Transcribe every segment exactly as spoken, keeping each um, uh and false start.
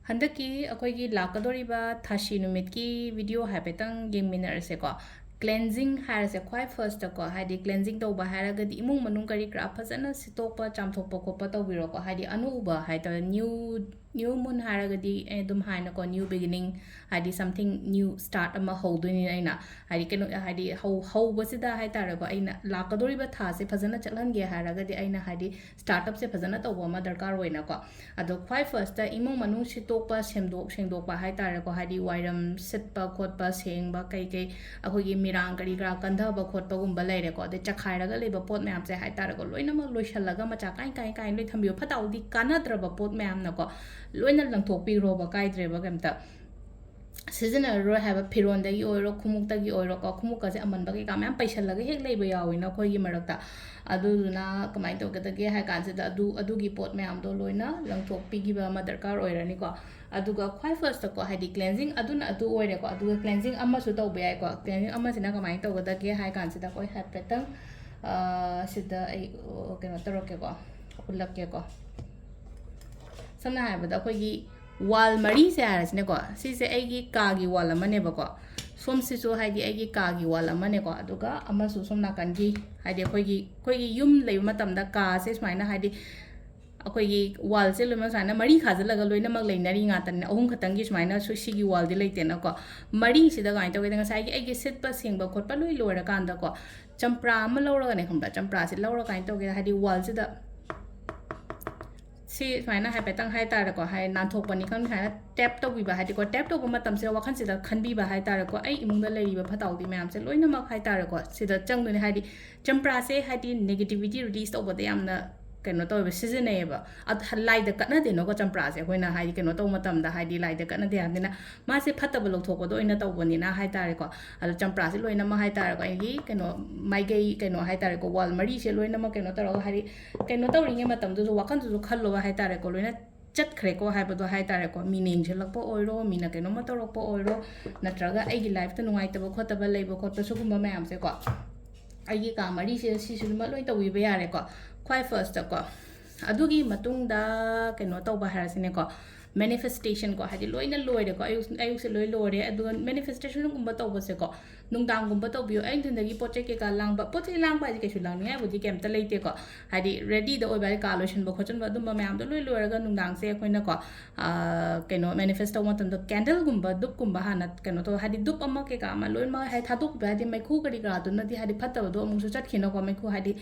ꯍꯟꯗꯛꯀꯤ ꯑꯩꯈꯣꯏꯒꯤ ꯂꯥꯛꯀꯗꯧꯔꯤꯕ ꯊꯥꯁꯤ ꯅꯨꯃꯤꯠꯀꯤ video ꯍꯥꯏꯐꯦꯠꯇꯪ ꯌꯦꯡꯃꯤꯟꯅꯔꯁꯦꯀꯣ꯫ Cleansing ꯍꯥꯏꯔꯁꯦ, ꯈ꯭ꯋꯥꯏ first ꯀꯣ, ꯍꯥꯏꯗꯤ cleansing ꯇꯧꯕ ꯍꯥꯏꯔꯒꯗꯤ ꯏꯃꯨꯡ ꯃꯅꯨꯡ ꯀꯔꯤ ꯀꯔꯥ ꯐꯖꯅ ꯁꯤꯠꯇꯣꯛꯄ, ꯆꯥꯝꯊꯣꯛꯄ ꯈꯣꯠꯄ ꯇꯧꯕꯤꯔꯣꯀꯣ꯫ ꯍꯥꯏꯗꯤ ꯑꯅꯧꯕ ꯍꯥꯏꯇꯥꯔꯦ, new, new moon ꯍꯥꯏꯔꯒꯗꯤ ꯑꯩ ꯑꯗꯨꯝ ꯍꯥꯏꯅꯀꯣ, new beginning, ꯍꯥꯏꯗꯤ something new start ꯑꯃ ꯍꯧꯗꯣꯏꯅꯤꯅ ꯑꯩꯅ꯫ ꯍꯥꯏꯗꯤ ꯀꯩꯅꯣ, ꯍꯥꯏꯗꯤ ꯍꯧ-, ꯍꯧꯕꯁꯤꯗ ꯍꯥꯏꯇꯥꯔꯦꯀꯣ, ꯑꯩꯅ ꯂꯥꯛꯀꯗꯧꯔꯤꯕ ꯊꯥꯁꯦ ꯐꯖꯅ ꯆꯠꯍꯟꯒꯦ ꯍꯥꯏꯔꯒꯗꯤ ꯑꯩꯅ ꯍꯥꯏꯗꯤ startupꯁꯦ ꯐꯖꯅ ꯇꯧꯕ ꯑꯃ ꯗꯔꯀꯥꯔ ꯑꯣꯏꯅꯀꯣ꯫ ꯑꯗꯣ ꯈ꯭ꯋꯥꯏ firstꯇ ꯏꯃꯨꯡ ꯃꯅꯨꯡ ꯁꯤꯠꯇꯣꯛꯄ, ꯁꯦꯝꯗꯣꯛ ꯁꯦꯡꯗꯣꯛꯄ ꯍꯥꯏꯇꯥꯔꯦꯀꯣ, ꯍꯥꯏꯗꯤ ꯋꯥꯏꯔꯝ ꯁꯤꯠꯄ ꯈꯣꯠꯄ, ꯁꯦꯡꯕ, ꯀꯩ ꯀꯩ ꯑꯩꯈꯣꯏꯒꯤ ꯃꯤꯔꯥꯡ ꯀꯔꯤ ꯀꯔꯥ ꯀꯟꯊꯕ ꯈꯣꯠꯄꯒꯨꯝꯕ ꯂꯩꯔꯦꯀꯣ, ꯑꯗꯩ ꯆꯈꯥꯏꯔꯒ ꯂꯩꯕ ꯄꯣꯠ ꯃꯌꯥꯝꯁꯦ ꯍꯥꯏꯇꯥꯔꯦꯀꯣ, ꯂꯣꯏꯅꯃꯛ ꯂꯣꯏꯁꯤꯜꯂꯒ ꯃꯆꯥ ꯀꯥꯏ ꯀꯥꯏ ꯀꯥꯏ ꯂꯣꯏ ꯊꯝꯕꯤꯌꯣ꯫ ꯐꯠꯇ ꯍꯥꯎꯗꯤ ꯀꯥꯟꯅꯗ꯭ꯔꯕ ꯄꯣꯠ ꯃꯌꯥꯝꯅꯀꯣ, ꯂꯣꯏꯅ ꯂꯪꯊꯣꯛꯄꯤꯈ꯭ꯔꯣꯕ, ꯀꯥꯏꯗ꯭ꯔꯦꯕ ꯀꯩꯝꯇ꯫ ꯁꯤꯖꯤꯟꯅꯔꯔꯣꯏ ꯍꯥꯏꯕ ꯐꯤꯔꯣꯟꯗꯒꯤ ꯑꯣꯏꯔꯣ, ꯈꯣꯡꯎꯞꯇꯒꯤ ꯑꯣꯏꯔꯣꯀꯣ, ꯈꯣꯡꯎꯞꯀꯁꯦ ꯑꯃꯟꯕ ꯀꯩꯀꯥ ꯃꯌꯥꯝ ꯄꯩꯁꯜꯂꯒ ꯍꯦꯛ ꯂꯩꯕ ꯌꯥꯎꯋꯤꯅ ꯑꯩꯈꯣꯏꯒꯤ ꯃꯔꯛꯇ꯫ ꯑꯗꯨꯗꯨꯅ ꯀꯃꯥꯏꯅ ꯇꯧꯒꯗꯒꯦ ꯍꯥꯏ ꯀꯥꯟꯁꯤꯗ, ꯑꯗꯨ, ꯑꯗꯨꯒꯤ ꯄꯣꯠ ꯃꯌꯥꯝꯗꯣ ꯂꯣꯏꯅ ꯂꯪꯊꯣꯛꯄꯤꯈꯤꯕ ꯑꯃ ꯗꯔꯀꯥꯔ ꯑꯣꯏꯔꯅꯤꯀꯣ꯫ ꯑꯗꯨꯒ ꯈ꯭ꯋꯥꯏ firstꯇꯀꯣ, ꯍꯥꯏꯗꯤ cleansing ꯑꯗꯨꯅ ꯑꯗꯨ ꯑꯣꯏꯔꯦꯀꯣ, ꯑꯗꯨꯒ cleansing ꯑꯃꯁꯨ ꯇꯧꯕ ꯌꯥꯏꯀꯣ꯫ Cleansing ꯑꯃꯁꯤꯅ ꯀꯃꯥꯏꯅ ꯇꯧꯒꯗꯒꯦ ꯍꯥꯏ ꯀꯥꯟꯁꯤꯗ, ꯑꯩꯈꯣꯏ ꯍꯥꯏꯐꯦꯠꯇꯪ, ꯑ, ꯁꯤꯗ ꯑꯩ, ꯑ, ꯀꯩꯅꯣ ꯇꯧꯔꯛꯀꯦꯀꯣ, ꯎꯠꯂꯛꯀꯦꯀꯣ꯫ ꯁꯝꯅ ꯍꯥꯏꯔꯕꯗ ꯑꯩꯈꯣꯏꯒꯤ wall ꯃꯔꯤꯁꯦ ꯍꯥꯏꯔꯁꯤꯅꯦꯀꯣ, ꯁꯤꯁꯦ ꯑꯩꯒꯤ ꯀꯥꯒꯤ wall ꯑꯃꯅꯦꯕꯀꯣ, ꯁꯣꯝꯁꯤꯁꯨ ꯍꯥꯏꯗꯤ ꯑꯩꯒꯤ ꯀꯥꯒꯤ wall ꯑꯃꯅꯦꯀꯣ, ꯑꯗꯨꯒ ꯑꯃꯁꯨ ꯁꯣꯝ ꯅꯥꯀꯟꯒꯤ, ꯍꯥꯏꯗꯤ ꯑꯩꯈꯣꯏꯒꯤ, ꯑꯩꯈꯣꯏꯒꯤ ꯌꯨꯝ ꯂꯩꯕ ꯃꯇꯝꯗ ꯀꯥꯁꯦ ꯁꯨꯃꯥꯏꯅ, ꯍꯥꯏꯗꯤ ꯑꯩꯈꯣꯏꯒꯤ wallꯁꯦ ꯂꯣꯏꯅꯃꯛ ꯁꯨꯃꯥꯏꯅ ꯃꯔꯤ ꯈꯥꯖꯤꯜꯂꯒ ꯂꯣꯏꯅꯃꯛ ꯂꯩꯅꯔꯤ ꯉꯥꯛꯇꯅꯤꯅ, ꯑꯍꯨꯝ ꯈꯛꯇꯪꯒꯤ ꯁꯨꯃꯥꯏꯅ ꯁꯨ-, ꯁꯤꯒꯤ wallꯗꯤ ꯂꯩꯇꯦꯅꯀꯣ꯫ ꯃꯔꯤꯁꯤꯗ ꯀꯃꯥꯏꯅ ꯇꯧꯒꯦꯗ, ꯉꯁꯥꯏꯒꯤ ꯑꯩꯒꯤ ꯁꯤꯠꯄ ꯁꯦꯡꯕ ꯈꯣꯠꯄ ꯂꯣꯏ ꯂꯣꯏꯔꯀꯥꯟꯗꯀꯣ, ꯆꯝꯄ꯭ꯔꯥ ꯑꯃ ꯂꯧꯔꯒꯅꯦ, ꯈꯪꯕ꯭ꯔꯥ, ꯆꯝꯄ꯭ꯔꯥꯁꯦ ꯂꯧꯔꯒ ꯀꯃꯥꯏꯅ ꯇꯧꯒꯦꯗ, ꯍꯥꯏꯗꯤ wallꯁꯤꯗ ꯁꯤ ꯁꯨꯃꯥꯏꯅ ꯍꯥꯏꯐꯦꯠꯇꯪ ꯍꯥꯏꯇꯥꯔꯦꯀꯣ, ꯍꯥꯏ ꯅꯥꯟꯊꯣꯛꯄꯅꯤ ꯈꯪꯗꯦ, ꯁꯨꯃꯥꯏꯅ tap ꯇꯧꯕꯤꯕ, ꯍꯥꯏꯗꯤꯀꯣ, tap ꯇꯧꯕ ꯃꯇꯝꯁꯤꯗ ꯋꯥꯈꯜꯁꯤꯗ ꯈꯟꯕꯤꯕ ꯍꯥꯏꯇꯥꯔꯦꯀꯣ, "ꯑꯩ ꯏꯃꯨꯡꯗ ꯂꯩꯔꯤꯕ ꯐꯠꯇ ꯍꯥꯎꯗꯤ ꯃꯌꯥꯝꯁꯦ ꯂꯣꯏꯅꯃꯛ" ꯍꯥꯏꯇꯥꯔꯦꯀꯣ, ꯁꯤꯗ ꯆꯪꯗꯣꯏꯅꯦ꯫ ꯍꯥꯏꯗꯤ ꯆꯝꯄ꯭ꯔꯥꯁꯦ, ꯍꯥꯏꯗꯤ negativity release ꯇꯧꯕꯗ ꯌꯥꯝꯅ ꯀꯩꯅꯣ ꯇꯧꯋꯦꯕ, ꯁꯤꯖꯤꯟꯅꯩꯌꯦꯕ꯫ ꯑꯗ ꯂꯥꯏꯗ ꯀꯠꯅꯗꯦꯅꯀꯣ ꯆꯝꯄ꯭ꯔꯥꯁꯦ, ꯑꯩꯈꯣꯏꯅ ꯍꯥꯏꯗꯤ ꯀꯩꯅꯣ ꯇꯧꯕ ꯃꯇꯝꯗ, ꯍꯥꯏꯗꯤ ꯂꯥꯏꯗ ꯀꯠꯅꯗꯦ ꯍꯥꯏꯕꯅꯤꯅ, ꯃꯥꯁꯦ ꯐꯠꯇꯕ ꯂꯧꯊꯣꯛꯄꯗ ꯑꯣꯏꯅ ꯇꯧꯕꯅꯤꯅ ꯍꯥꯏꯇꯥꯔꯦꯀꯣ꯫ ꯑꯗꯣ ꯆꯝꯄ꯭ꯔꯥꯁꯦ ꯂꯣꯏꯅꯃꯛ ꯍꯥꯏꯇꯥꯔꯦꯀꯣ, ꯑꯩꯒꯤ ꯀꯩꯅꯣ, ꯃꯥꯏꯀꯩ ꯀꯩꯅꯣ ꯍꯥꯏꯇꯥꯔꯦꯀꯣ, wall ꯃꯔꯤꯁꯦ ꯂꯣꯏꯅꯃꯛ ꯀꯩꯅꯣ ꯇꯧꯔꯒ, ꯍꯥꯏꯗꯤ ꯀꯩꯅꯣ ꯇꯧꯔꯤꯉꯩ ꯃꯇꯝꯗꯨꯁꯨ ꯋꯥꯈꯜꯗꯨꯁꯨ ꯈꯜꯂꯣꯕ ꯍꯥꯏꯇꯥꯔꯦꯀꯣ, ꯂꯣꯏꯅ ꯆꯠꯈ꯭ꯔꯦꯀꯣ ꯍꯥꯏꯕꯗꯣ ꯍꯥꯏꯇꯥꯔꯦꯀꯣ꯫ ꯃꯤꯅ ꯌꯦꯡꯁꯤꯜꯂꯛꯄ ꯑꯣꯏꯔꯣ, ꯃꯤꯅ ꯀꯩꯅꯣꯝꯃ ꯇꯧꯔꯛꯄ ꯑꯣꯏꯔꯣ, ꯅꯠꯇ꯭ꯔꯒ ꯑꯩꯒꯤ lifeꯇ ꯅꯨꯡꯉꯥꯏꯇꯕ ꯈꯣꯠꯇꯕ ꯂꯩꯕ ꯈꯣꯠꯄ ꯁꯤꯒꯨꯝꯕ ꯃꯌꯥꯝꯁꯦꯀꯣ, ꯑꯩꯒꯤ ꯀꯥ ꯃꯔꯤꯁꯦ ꯁꯤꯁꯨ ꯑꯗꯨꯃꯛ ꯂꯣꯏ ꯇꯧꯕꯤꯕ ꯌꯥꯔꯦꯀꯣ, ꯈ꯭ꯋꯥꯏ firstꯇꯀꯣ꯫ ꯑꯗꯨꯒꯤ ꯃꯇꯨꯡꯗ ꯀꯩꯅꯣ ꯇꯧꯕ ꯍꯥꯏꯔꯁꯤꯅꯦꯀꯣ, ꯃꯦꯅꯤꯐꯦꯁꯇꯦꯁꯟ ꯀꯣ, ꯍꯥꯏꯗꯤ ꯂꯣꯏꯅ ꯂꯣꯏꯔꯦꯀꯣ, ꯑꯌꯨꯛ ꯑꯌꯨꯛꯁꯦ ꯂꯣꯏ ꯂꯣꯏꯔꯦ꯫ ꯑꯗꯨꯒ ꯃꯦꯅꯤꯐꯦꯁꯇꯦꯁꯟꯒꯨꯝꯕ ꯇꯧꯕꯁꯦꯀꯣ, ꯅꯨꯡꯗꯥꯡꯒꯨꯝꯕ ꯇꯧꯕꯤꯌꯣ꯫ ꯑꯩ ꯅꯨꯡꯊꯤꯟꯗꯒꯤ ꯄꯣꯠ ꯆꯩ ꯀꯩꯀꯥ ꯂꯥꯡꯕ, ꯄꯣꯠ ꯆꯩ ꯂꯥꯡꯕ ꯍꯥꯏꯁꯦ ꯀꯩꯁꯨ ꯂꯥꯡꯅꯤꯡꯉꯥꯏꯕꯨꯗꯤ ꯀꯩꯝꯇ ꯂꯩꯇꯦꯀꯣ, ꯍꯥꯏꯗꯤ ꯔꯦꯗꯤꯗ ꯑꯣꯏꯕ ꯍꯥꯏꯗꯤ ꯀꯥ ꯂꯣꯏꯁꯤꯟꯕ ꯈꯣꯠꯆꯤꯟꯕ ꯑꯗꯨꯝꯕ ꯃꯌꯥꯝꯗꯣ ꯂꯣꯏ ꯂꯣꯏꯔꯒ ꯅꯨꯡꯗꯥꯡꯁꯦ ꯑꯩꯈꯣꯏꯅꯀꯣ, ꯀꯩꯅꯣ ꯃꯦꯅꯤꯐꯦꯁ ꯇꯧꯕ ꯃꯇꯝꯗ ꯀꯦꯟꯗꯜꯒꯨꯝꯕ, ꯙꯨꯞꯀꯨꯝꯕ ꯍꯥꯟꯅ ꯀꯩꯅꯣ ꯇꯧ, ꯍꯥꯏꯗꯤ ꯙꯨꯞ ꯑꯃ ꯀꯩꯀꯥ ꯑꯃ ꯂꯣꯏꯅꯃꯛ ꯍꯥꯏꯗꯤ ꯊꯥꯗꯣꯛꯄꯤꯕ, ꯍꯥꯏꯗꯤ ꯃꯩꯈꯨ ꯀꯔꯤ ꯀꯔꯥꯗꯨꯅꯗꯤ ꯍꯥꯏꯗꯤ ꯐꯠꯇꯕꯗꯣ ꯑꯃꯨꯛꯁꯨ ꯆꯠꯈꯤꯅꯀꯣ, ꯃꯩꯈꯨ ꯍꯥꯏꯗꯤ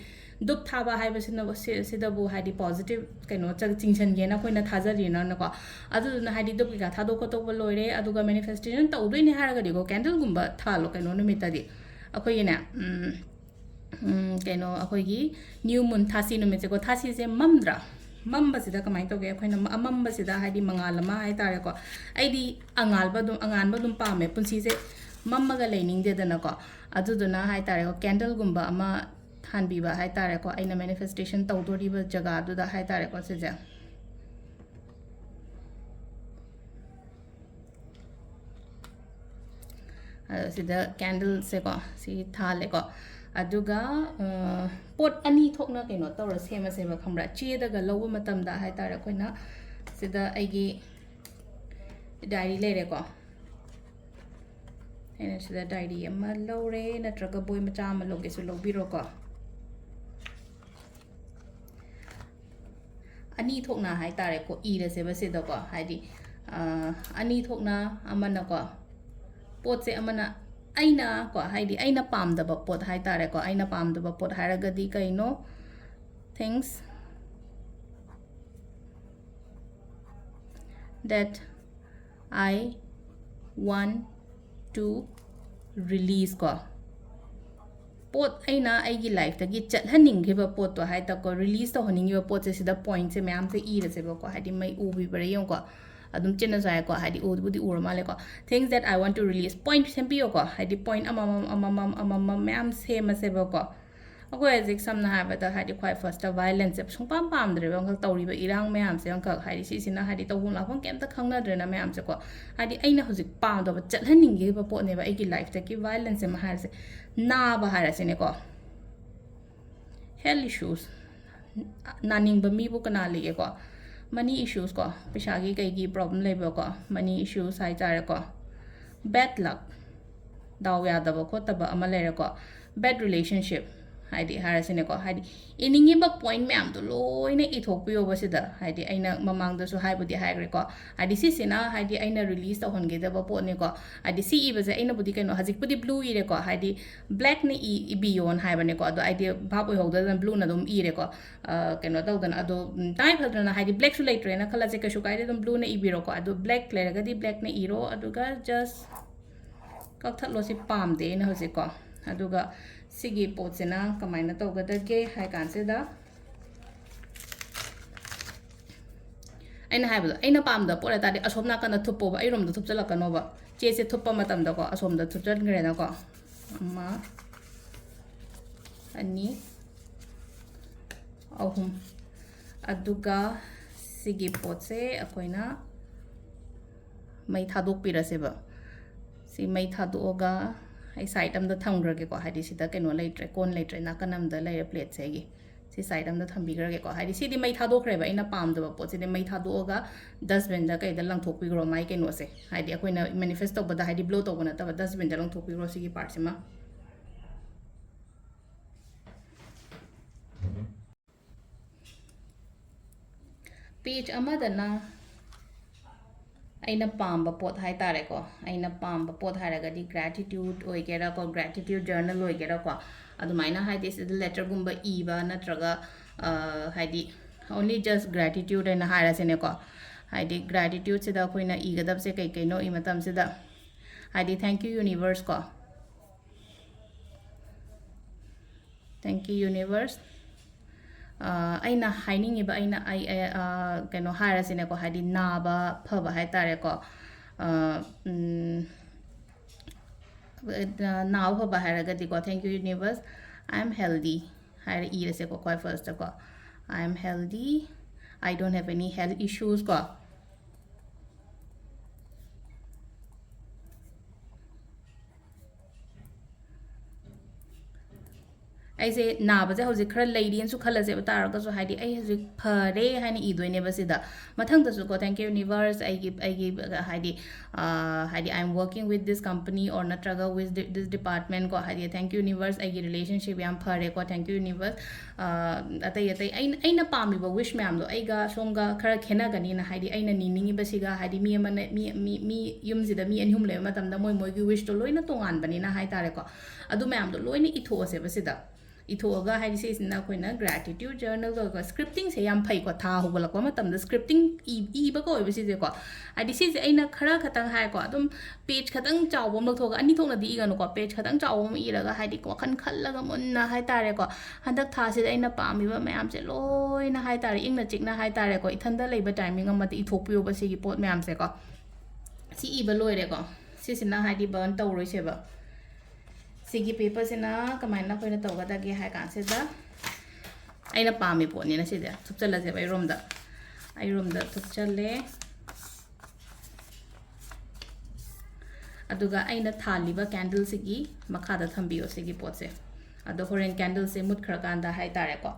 ꯙꯨꯞ ꯊꯥꯕ ꯍꯥꯏꯕꯁꯤꯅ ꯁꯤ- ꯁꯤꯗꯕꯨ ꯍꯥꯏꯗꯤ ꯄꯣꯖꯤꯇꯤꯚ ꯀꯩꯅꯣ ꯆ- ꯆꯤꯡꯁꯤꯟꯒꯦꯅ ꯑꯩꯈꯣꯏꯅ ꯊꯥꯖꯔꯤꯅꯀꯣ꯫ ꯑꯗꯨꯗꯨꯅ ꯍꯥꯏꯗꯤ ꯙꯨꯞ ꯀꯩꯀꯥ ꯊꯥꯗꯣꯛ ꯈꯣꯠꯇꯣꯛꯄ ꯂꯣꯏꯔꯦ, ꯑꯗꯨꯒ ꯃꯦꯅꯤꯐꯦꯁꯇꯦꯁꯟ ꯇꯧꯗꯣꯏꯅꯦ ꯍꯥꯏꯔꯒꯗꯤꯀꯣ, ꯀꯦꯟꯗꯜꯒꯨꯝꯕ ꯊꯥꯜꯂꯣ ꯀꯩꯅꯣ ꯅꯨꯃꯤꯠꯇꯗꯤ꯫ ꯑꯩꯈꯣꯏꯒꯤꯅꯦ, ꯎꯝ, ꯎꯝ, ꯀꯩꯅꯣ ꯑꯩꯈꯣꯏꯒꯤ ꯅ꯭ꯌꯨ ꯃꯨꯟ, ꯊꯥꯁꯤ ꯅꯨꯃꯤꯠꯁꯦꯀꯣ, ꯊꯥꯁꯤꯁꯦ ꯃꯝꯗ꯭ꯔꯥ? ꯃꯝꯕꯁꯤꯗ ꯀꯃꯥꯏꯅ ꯇꯧꯒꯦ? ꯑꯩꯈꯣꯏꯅ ꯑꯃꯝꯕꯁꯤꯗ ꯍꯥꯏꯗꯤ ꯃꯉꯥꯜ ꯑꯃ ꯍꯥꯏꯇꯥꯔꯦꯀꯣ, ꯑꯩꯗꯤ ꯑꯉꯥꯟꯕ ꯑꯗꯨꯝ, ꯑꯉꯥꯟꯕ ꯑꯗꯨꯝ ꯄꯥꯝꯃꯦ꯫ ꯄꯨꯟꯁꯤꯁꯦ ꯃꯝꯃꯒ ꯂꯩꯅꯤꯡꯗꯦꯗꯅꯀꯣ꯫ ꯑꯗꯨꯗꯨꯅ ꯍꯥꯏꯇꯥꯔꯦꯀꯣ, ꯀꯦꯟꯗꯜꯒꯨꯝꯕ ꯑꯃ ꯊꯥꯟꯕꯤꯕ ꯍꯥꯏꯇꯥꯔꯦꯀꯣ, ꯑꯩꯅ ꯃꯦꯅꯤꯐꯦꯁꯇꯦꯁꯟ ꯇꯧꯗꯣꯔꯤꯕ ꯖꯒꯥꯗꯨꯗ ꯍꯥꯏꯇꯥꯔꯦꯀꯣ꯫ ꯁꯤꯁꯦ ꯑꯗꯣ ꯁꯤꯗ ꯀꯦꯟꯗꯜꯁꯦꯀꯣ, ꯁꯤ ꯊꯥꯜꯂꯦꯀꯣ꯫ ꯑꯗꯨꯒ, ꯑ, ꯄꯣꯠ ꯑꯅꯤ ꯊꯣꯛꯅ ꯀꯩꯅꯣ ꯇꯧꯔ ꯁꯦꯝꯃꯁꯦꯕ, ꯈꯪꯕ꯭ꯔꯥ? ꯆꯦꯗꯒ ꯂꯧꯕ ꯃꯇꯝꯗ ꯍꯥꯏꯇꯥꯔꯦ, ꯑꯩꯈꯣꯏꯅ ꯁꯤꯗ ꯑꯩꯒꯤ ꯗꯥꯏꯔꯤ ꯂꯩꯔꯦꯀꯣ꯫ ꯑꯩꯅ ꯁꯤꯗ ꯗꯥꯏꯔꯤ ꯑꯃ ꯂꯧꯔꯦ, ꯅꯠꯇ꯭ꯔꯒ ꯕꯣꯏ ꯃꯆꯥ ꯑꯃ ꯂꯧꯒꯦꯁꯨ ꯂꯧꯕꯤꯔꯣꯀꯣ꯫ ꯑꯅꯤ ꯊꯣꯛꯅ ꯍꯥꯏꯇꯥꯔꯦꯀꯣ, ꯏꯔꯁꯦꯕ ꯁꯤꯗꯀꯣ, ꯍꯥꯏꯗꯤ, ꯑ, ꯑꯅꯤ ꯊꯣꯛꯅ ꯑꯃꯅꯀꯣ, ꯄꯣꯠꯁꯦ ꯑꯃꯅ, ꯑꯩꯅ ꯀꯣ, ꯍꯥꯏꯗꯤ ꯑꯩꯅ ꯄꯥꯝꯗꯕ ꯄꯣꯠ ꯍꯥꯏꯇꯥꯔꯦꯀꯣ, ꯑꯩꯅ ꯄꯥꯝꯗꯕ ꯄꯣꯠ ꯍꯥꯏꯔꯒꯗꯤ ꯀꯩꯅꯣ? Things that I want to release ꯀꯣ꯫ ꯄꯣꯠ ꯑꯩꯅ ꯑꯩꯒꯤ ꯂꯥꯏꯐꯇꯒꯤ ꯆꯠꯍꯟꯅꯤꯡꯈꯤꯕ ꯄꯣꯠꯇꯣ ꯍꯥꯏꯇꯥꯔꯦꯀꯣ, ꯔꯤꯂꯤꯁ ꯇꯧꯍꯟꯅꯤꯡꯉꯤꯕ ꯄꯣꯠꯁꯦ, ꯁꯤꯗ ꯄꯣꯏꯟꯠꯁꯦ ꯃꯌꯥꯝꯁꯦ ꯏꯔꯁꯦꯕꯀꯣ, ꯍꯥꯏꯗꯤ ꯃꯩ ꯎꯕꯤꯕ꯭ꯔꯥ ꯌꯦꯡꯉꯨꯀꯣ꯫ ꯑꯗꯨꯝ ꯆꯤꯟꯅꯁꯨ ꯍꯥꯏꯀꯣ, ꯍꯥꯏꯗꯤ ꯎꯕꯨꯗꯤ ꯎꯔ ꯃꯥꯜꯂꯦꯀꯣ꯫ Things that I want to release, point ꯁꯦꯝꯕꯤꯌꯣꯀꯣ, ꯍꯥꯏꯗꯤ ꯄꯣꯏꯟꯠ ꯑꯃꯃꯝ, ꯑꯃꯃꯝ, ꯑꯃꯃꯝ ꯃꯌꯥꯝ ꯁꯦꯝꯃꯁꯦꯕꯀꯣ꯫ ꯑꯩꯈꯣꯏ ꯍꯧꯖꯤꯛ ꯁꯝꯅ ꯍꯥꯏꯔꯕꯗ, ꯍꯥꯏꯗꯤ ꯈ꯭ꯋꯥꯏ ꯐꯥꯔꯁꯇ ꯚꯥꯏꯂꯦꯟꯁꯁꯦ ꯁꯨꯡꯄꯥꯝ ꯄꯥꯝꯗ꯭ꯔꯦꯕ, ꯑꯃꯈꯛ ꯇꯧꯔꯤꯕ ꯏꯔꯥꯡ ꯃꯌꯥꯝꯁꯦ ꯑꯃꯈꯛ, ꯍꯥꯏꯗꯤ ꯁꯤꯁꯤꯅ ꯍꯥꯏꯗꯤ ꯇꯧꯐꯝ ꯂꯥꯛꯐꯝ ꯀꯩꯝꯇ ꯈꯪꯅꯗ꯭ꯔꯦꯅ ꯃꯌꯥꯝꯁꯦꯀꯣ꯫ ꯍꯥꯏꯗꯤ ꯑꯩꯅ ꯍꯧꯖꯤꯛ ꯄꯥꯝꯗꯕ, ꯆꯠꯍꯟꯅꯤꯡꯈꯤꯕ ꯄꯣꯠꯅꯦꯕ ꯑꯩꯒꯤ ꯂꯥꯏꯐꯇꯒꯤ ꯚꯥꯏꯂꯦꯟꯁ ꯑꯃ ꯍꯥꯏꯔꯁꯦ, ꯅꯥꯕ ꯍꯥꯏꯔꯁꯤꯅꯦꯀꯣ, ꯍꯦꯜꯊ ꯏꯁꯨꯁ, ꯅꯥꯅꯤꯡꯕ ꯃꯤꯕꯨ ꯀꯅꯥ ꯂꯩꯒꯦꯀꯣ? Money issues ꯀꯣ, ꯄꯩꯁꯥꯒꯤ ꯀꯩꯒꯤ problem ꯂꯩꯕꯀꯣ, money issues ꯍꯥꯏꯇꯥꯔꯦꯀꯣ, bad luck, ꯗꯥꯎ ꯌꯥꯗꯕ ꯈꯣꯠꯇꯕ ꯑꯃ ꯂꯩꯔꯦꯀꯣ, bad relationship ꯍꯥꯏꯗꯤ ꯍꯥꯏꯔꯁꯤꯅꯦꯀꯣ, ꯍꯥꯏꯗꯤ ꯏꯅꯤꯡꯉꯤꯕ point ꯃꯌꯥꯝꯗꯣ ꯂꯣꯏꯅ ꯏꯊꯣꯛꯄꯤꯌꯣꯕ ꯁꯤꯗ꯫ ꯍꯥꯏꯗꯤ ꯑꯩꯅ ꯃꯃꯥꯡꯗꯁꯨ ꯍꯥꯏꯕꯨꯗꯤ ꯍꯥꯏꯈ꯭ꯔꯦꯀꯣ, ꯍꯥꯏꯗꯤ ꯁꯤꯁꯤꯅ ꯍꯥꯏꯗꯤ ꯑꯩꯅ release ꯇꯧꯍꯟꯒꯗꯕ ꯄꯣꯠꯅꯤꯀꯣ꯫ ꯍꯥꯏꯗꯤ ꯁꯤ ꯏꯕꯁꯦ ꯑꯩꯅꯕꯨꯗꯤ ꯀꯩꯅꯣ ꯍꯧꯖꯤꯛꯄꯨꯗꯤ blue ꯏꯔꯦꯀꯣ, ꯍꯥꯏꯗꯤ blackꯅ ꯏ ꯏꯕꯤꯌꯣꯅ ꯍꯥꯏꯕꯅꯦꯀꯣ, ꯑꯗꯣ ꯑꯩꯗꯤ ꯚꯥꯞ ꯑꯣꯏꯍꯧꯗꯗꯅ blueꯅ ꯑꯗꯨꯝ ꯏꯔꯦꯀꯣ꯫ ꯑ, ꯀꯩꯅꯣ ꯇꯧꯗꯅ, ꯑꯗꯣ ꯎꯝ, ꯇꯉꯥꯏ ꯐꯗꯅ ꯍꯥꯏꯗꯤ blackꯁꯨ ꯂꯩꯇ꯭ꯔꯦꯅ ꯈꯜꯂꯁꯦ, ꯀꯩꯁꯨ ꯀꯥꯏꯗꯦ, ꯑꯗꯨꯝ blueꯅ ꯏꯕꯤꯔꯣꯀꯣ꯫ ꯑꯗꯣ black ꯂꯩꯔꯒꯗꯤ blackꯅ ꯏꯔꯣ, ꯑꯗꯨꯒ just ꯀꯛꯊꯠꯂꯣ, ꯁꯤ ꯄꯥꯝꯗꯦ ꯑꯩꯅ ꯍꯧꯖꯤꯛꯀꯣ꯫ ꯑꯗꯨꯒ ꯁꯤꯒꯤ ꯄꯣꯠꯁꯤꯅ ꯀꯃꯥꯏꯅ ꯇꯧꯒꯗꯒꯦ ꯍꯥꯏ ꯀꯥꯟꯁꯤꯗ, ꯑꯩꯅ ꯍꯥꯏꯕꯗꯣ, ꯑꯩꯅ ꯄꯥꯝꯗꯕ ꯄꯣꯠ ꯍꯥꯏ ꯇꯥꯔꯗꯤ ꯑꯁꯣꯝ ꯅꯥꯀꯟꯗ ꯊꯨꯞꯄꯣꯕ, ꯑꯩꯔꯣꯝꯗ ꯊꯨꯞꯆꯜꯂꯛꯀꯅꯣꯕ꯫ ꯆꯦꯁꯦ ꯊꯨꯞꯄ ꯃꯇꯝꯗꯀꯣ ꯑꯁꯣꯝꯗ ꯊꯨꯞꯆꯟꯈ꯭ꯔꯦꯅꯀꯣ꯫ ꯑꯃ, ꯑꯅꯤ, ꯑꯍꯨꯝ꯫ ꯑꯗꯨꯒ ꯁꯤꯒꯤ ꯄꯣꯠꯁꯦ ꯑꯩꯈꯣꯏꯅ ꯃꯩ ꯊꯥꯗꯣꯛꯄꯤꯔꯁꯦꯕ꯫ ꯁꯤ ꯃꯩ ꯊꯥꯗꯣꯛꯑꯒ ꯑꯩ side ꯑꯝꯗ ꯊꯝꯈ꯭ꯔꯒꯦꯀꯣ, ꯍꯥꯏꯗꯤ ꯁꯤꯗ ꯀꯩꯅꯣ ꯂꯩꯇ꯭ꯔꯦ, ꯀꯣꯟ ꯂꯩꯇ꯭ꯔꯦ, ꯅꯥꯀꯟ ꯑꯃꯗ ꯂꯩꯔꯦ plateꯁꯦ ꯑꯩꯒꯤ꯫ ꯁꯤ side ꯑꯝꯗ ꯊꯝꯕꯤꯈ꯭ꯔꯒꯦꯀꯣ꯫ ꯍꯥꯏꯗꯤ ꯁꯤꯗꯤ ꯃꯩ ꯊꯥꯗꯣꯛꯈ꯭ꯔꯦꯕ, ꯑꯩꯅ ꯄꯥꯝꯗꯕ ꯄꯣꯠꯁꯤꯗꯤ ꯃꯩ ꯊꯥꯗꯣꯛꯑꯒ dustbinꯗ ꯀꯩꯗ ꯂꯪꯊꯣꯛꯄꯤꯈ꯭ꯔꯣ ꯃꯥꯏ ꯀꯩꯅꯣꯁꯦ꯫ ꯍꯥꯏꯗꯤ ꯑꯩꯈꯣꯏꯅ manifest ꯇꯧꯕꯗ ꯍꯥꯏꯗꯤ blow ꯇꯧꯕ ꯅꯠꯇꯕ dustbinꯗ ꯂꯪꯊꯣꯛꯄꯤꯈ꯭ꯔꯣ ꯁꯤꯒꯤ partꯁꯤꯃ꯫ Page ꯑꯃꯗꯅ ꯑꯩꯅ ꯄꯥꯝꯕ ꯄꯣꯠ ꯍꯥꯏ ꯇꯥꯔꯦꯀꯣ, ꯑꯩꯅ ꯄꯥꯝꯕ ꯄꯣꯠ ꯍꯥꯏꯔꯒꯗꯤ gratitude ꯑꯣꯏꯒꯦꯔꯥꯀꯣ, gratitude journal ꯑꯣꯏꯒꯦꯔꯥꯀꯣ, ꯑꯗꯨꯃꯥꯏꯅ ꯍꯥꯏꯗꯤ ꯁꯤꯗ letterꯒꯨꯝꯕ ꯏꯕ ꯅꯠꯇ꯭ꯔꯒ, ꯑ, ꯍꯥꯏꯗꯤ only just gratitude ꯍꯥꯏꯅ ꯍꯥꯏꯔꯁꯤꯅꯦꯀꯣ꯫ ꯍꯥꯏꯗꯤ gratitudeꯁꯤꯗ ꯑꯩꯈꯣꯏꯅ ꯏꯒꯗꯕꯁꯦ ꯀꯩ ꯀꯩꯅꯣ ꯏ ꯃꯇꯝꯁꯤꯗ, ꯍꯥꯏꯗꯤ thank you universe ꯀꯣ, thank you universe꯫ ꯑ, ꯑꯩꯅ ꯍꯥꯏꯅꯤꯡꯉꯤꯕ, ꯑꯩꯅ, ꯑꯩ, ꯑꯩ, ꯑ, ꯀꯩꯅꯣ ꯍꯥꯏꯔꯁꯤꯅꯦꯀꯣ, ꯍꯥꯏꯗꯤ ꯅꯥꯕ ꯐꯕ ꯍꯥꯏ ꯇꯥꯔꯦꯀꯣ꯫ ꯑ, ꯎꯝ, ꯑ, ꯅꯥꯕ ꯐꯕ ꯍꯥꯏꯔꯒꯗꯤꯀꯣ, thank you universe, I am healthy ꯍꯥꯏꯔ ꯏꯔꯁꯦꯀꯣ, ꯈ꯭ꯋꯥꯏ firstꯇꯀꯣ, I am healthy, I don't have any health issues ꯀꯣ꯫ ꯑꯩꯁꯦ ꯅꯥꯕꯁꯦ ꯍꯧꯖꯤꯛ ꯈꯔ ꯂꯩꯔꯤꯅꯁꯨ ꯈꯜꯂꯁꯦꯕ, ꯇꯥꯔꯒꯁꯨ ꯍꯥꯏꯗꯤ ꯑꯩ ꯍꯧꯖꯤꯛ ꯐꯔꯦ ꯍꯥꯏꯅ ꯏꯗꯣꯏꯅꯦꯕ ꯁꯤꯗ꯫ ꯃꯊꯪꯗꯁꯨꯀꯣ, thank you universe, ꯑꯩꯒꯤ ꯑꯩꯒꯤ ꯍꯥꯏꯗꯤ ꯍꯥꯏꯗꯤ I am working with this company or ꯅꯠꯇ꯭ꯔꯒ with this department ꯀꯣ, ꯍꯥꯏꯗꯤ thank you universe, ꯑꯩꯒꯤ relationship ꯌꯥꯝ ꯐꯔꯦꯀꯣ, thank you universe꯫ ꯑꯇꯩ ꯑꯇꯩ ꯑꯩꯅ ꯑꯩꯅ ꯄꯥꯝꯃꯤꯕ wish ꯃꯌꯥꯝꯗꯣ ꯑꯩꯒ ꯁꯣꯝꯒ ꯈꯔ ꯈꯦꯠꯅꯒꯅꯤꯅ, ꯍꯥꯏꯗꯤ ꯑꯩꯅ ꯅꯤꯡꯅꯤꯡꯉꯤꯕꯁꯤꯒ ꯍꯥꯏꯗꯤ ꯃꯤ ꯑꯃꯅ ꯃꯤ ꯃꯤ ꯃꯤ ꯌꯨꯝꯁꯤꯗ ꯃꯤ ꯑꯅꯤ ꯑꯍꯨꯝ ꯂꯩꯕ ꯃꯇꯝꯗ ꯃꯣꯏ ꯃꯣꯏꯒꯤ wishꯇꯣ ꯂꯣꯏꯅ ꯇꯣꯉꯥꯟꯕꯅꯤꯅ ꯍꯥꯏꯇꯥꯔꯦꯀꯣ꯫ ꯑꯗꯨ ꯃꯌꯥꯝꯗꯣ ꯂꯣꯏꯅ ꯏꯊꯣꯛꯑꯁꯦꯕ ꯁꯤꯗ꯫ ꯏꯊꯣꯛꯑꯒ ꯍꯥꯏꯗꯤ ꯁꯤꯁꯤꯅ ꯑꯩꯈꯣꯏꯅ gratitude journal ꯀꯧꯋꯦꯀꯣ꯫ Scriptingꯁꯦ ꯌꯥꯝ ꯐꯩꯀꯣ, ꯊꯥ ꯍꯧꯒꯠꯂꯛꯄ ꯃꯇꯝꯗ scripting ꯏ- ꯏꯕ ꯀꯧꯋꯦꯕ ꯁꯤꯁꯦꯀꯣ꯫ ꯍꯥꯏꯗꯤ ꯁꯤꯁꯦ ꯑꯩꯅ ꯈꯔ ꯈꯇꯪ ꯍꯥꯏꯀꯣ, ꯑꯗꯨꯝ page ꯈꯇꯪ ꯆꯥꯎꯕ ꯑꯃ ꯂꯧꯊꯣꯛꯑꯒ, ꯑꯅꯤ ꯊꯣꯛꯅꯗꯤ ꯏꯒꯅꯨꯀꯣ, page ꯈꯇꯪ ꯆꯥꯎꯕ ꯑꯃ ꯏꯔꯒ ꯍꯥꯏꯗꯤ ꯋꯥꯈꯜ ꯈꯜꯂꯒ ꯃꯨꯟꯅ ꯍꯥꯏꯇꯥꯔꯦꯀꯣ, ꯍꯟꯗꯛ ꯊꯥꯁꯤꯗ ꯑꯩꯅ ꯄꯥꯝꯃꯤꯕ ꯃꯌꯥꯝꯁꯦ ꯂꯣꯏꯅ ꯍꯥꯏꯇꯥꯔꯦ, ꯏꯪꯅ ꯆꯤꯛꯅ ꯍꯥꯏꯇꯥꯔꯦꯀꯣ, ꯏꯊꯟꯗ ꯂꯩꯕ timing ꯑꯃꯗ ꯏꯊꯣꯛꯄꯤꯌꯣꯕ ꯁꯤꯒꯤ ꯄꯣꯠ ꯃꯌꯥꯝꯁꯦꯀꯣ꯫ ꯁꯤ ꯏꯕ ꯂꯣꯏꯔꯦꯀꯣ꯫ ꯁꯤꯁꯤꯅ ꯍꯥꯏꯗꯤ burn ꯇꯧꯔꯣꯏꯁꯦꯕ꯫ ꯁꯤꯒꯤ paperꯁꯤꯅ ꯀꯃꯥꯏꯅ ꯑꯩꯈꯣꯏꯅ ꯇꯧꯒꯗꯒꯦ ꯍꯥꯏ ꯀꯥꯟꯁꯤꯗ, ꯑꯩꯅ ꯄꯥꯝꯃꯤ ꯄꯣꯠꯅꯤꯅ ꯁꯤꯁꯦ ꯊꯨꯞꯆꯜꯂꯁꯦꯕ ꯑꯩꯔꯣꯝꯗ꯫ ꯑꯩꯔꯣꯝꯗ ꯊꯨꯞꯆꯜꯂꯦ꯫ ꯑꯗꯨꯒ ꯑꯩꯅ ꯊꯥꯜꯂꯤꯕ candleꯁꯤꯒꯤ ꯃꯈꯥꯗ ꯊꯝꯕꯤꯌꯣ ꯁꯤꯒꯤ ꯄꯣꯠꯁꯦ꯫ ꯑꯗꯣ ꯍꯣꯔꯦꯟ candleꯁꯦ ꯃꯨꯠꯈ꯭ꯔꯀꯥꯟꯗ ꯍꯥꯏꯇꯥꯔꯦꯀꯣ,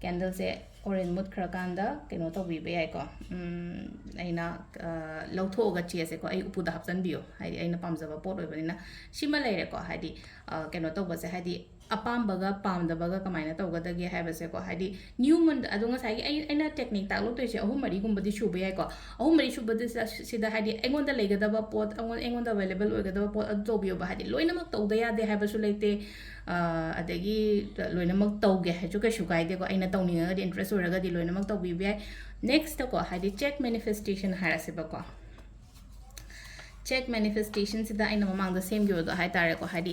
candleꯁꯦ ꯍꯣꯔꯦꯟ ꯃꯨꯠꯈ꯭ꯔꯀꯥꯟꯗ ꯀꯩꯅꯣ ꯇꯧꯕꯤꯕ ꯌꯥꯏꯀꯣ꯫ ꯎꯝ, ꯑꯩꯅ, ꯑ, ꯂꯧꯊꯣꯛꯑꯒ ꯆꯦꯁꯦꯀꯣ ꯑꯩ ꯎꯄꯨꯗ ꯍꯥꯞꯆꯤꯟꯕꯤꯌꯣ, ꯍꯥꯏꯗꯤ ꯑꯩꯅ ꯄꯥꯝꯖꯕ ꯄꯣꯠ ꯑꯣꯏꯕꯅꯤꯅ꯫ ꯁꯤꯃ ꯂꯩꯔꯦꯀꯣ, ꯍꯥꯏꯗꯤ, ꯑ, ꯀꯩꯅꯣ ꯇꯧꯕꯁꯦ, ꯍꯥꯏꯗꯤ ꯑꯄꯥꯝꯕꯒ ꯄꯥꯝꯗꯕꯒ ꯀꯃꯥꯏꯅ ꯇꯧꯒꯗꯒꯦ ꯍꯥꯏꯕꯁꯦꯀꯣ, ꯍꯥꯏꯗꯤ new month, ꯑꯗꯣ ꯉꯁꯥꯏꯒꯤ ꯑꯩ ꯑꯩꯅ technique ꯇꯥꯛꯂꯛꯇꯣꯏꯁꯦ ꯑꯍꯨꯝ ꯃꯔꯤꯒꯨꯝꯕꯗꯤ ꯁꯨꯕ ꯌꯥꯏꯀꯣ꯫ ꯑꯍꯨꯝ ꯃꯔꯤ ꯁꯨꯕꯗ ꯁꯤꯗ ꯍꯥꯏꯗꯤ ꯑꯩꯉꯣꯟꯗ ꯂꯩꯒꯗꯕ ꯄꯣꯠ, ꯑꯩꯉꯣꯟ- ꯑꯩꯉꯣꯟꯗ available ꯑꯣꯏꯒꯗꯕ ꯄꯣꯠ ꯑꯗꯨ ꯇꯧꯕꯤꯌꯣꯕ꯫ ꯍꯥꯏꯗꯤ ꯂꯣꯏꯅꯃꯛ ꯇꯧꯗ ꯌꯥꯗꯦ ꯍꯥꯏꯕꯁꯨ ꯂꯩꯇꯦ, ꯑ, ꯑꯗꯒꯤ ꯂꯣꯏꯅꯃꯛ ꯇꯧꯒꯦ ꯍꯥꯏꯁꯨ ꯀꯩꯁꯨ ꯀꯥꯏꯗꯦꯀꯣ꯫ ꯑꯩꯅ ꯇꯧꯅꯤꯡꯉꯒꯗꯤ, interest ꯑꯣꯏꯔꯒꯗꯤ ꯂꯣꯏꯅꯃꯛ ꯇꯧꯕꯤꯕ ꯌꯥꯏ꯫ Nextꯀꯣ, ꯍꯥꯏꯗꯤ check manifestation ꯍꯥꯏꯔꯁꯦꯕꯀꯣ꯫ Check manifestationꯁꯤꯗ ꯑꯩꯅ ꯃꯃꯥꯡꯗ ꯁꯦꯝꯈꯤꯕꯗꯣ ꯍꯥꯏꯇꯥꯔꯦꯀꯣ, ꯍꯥꯏꯗꯤ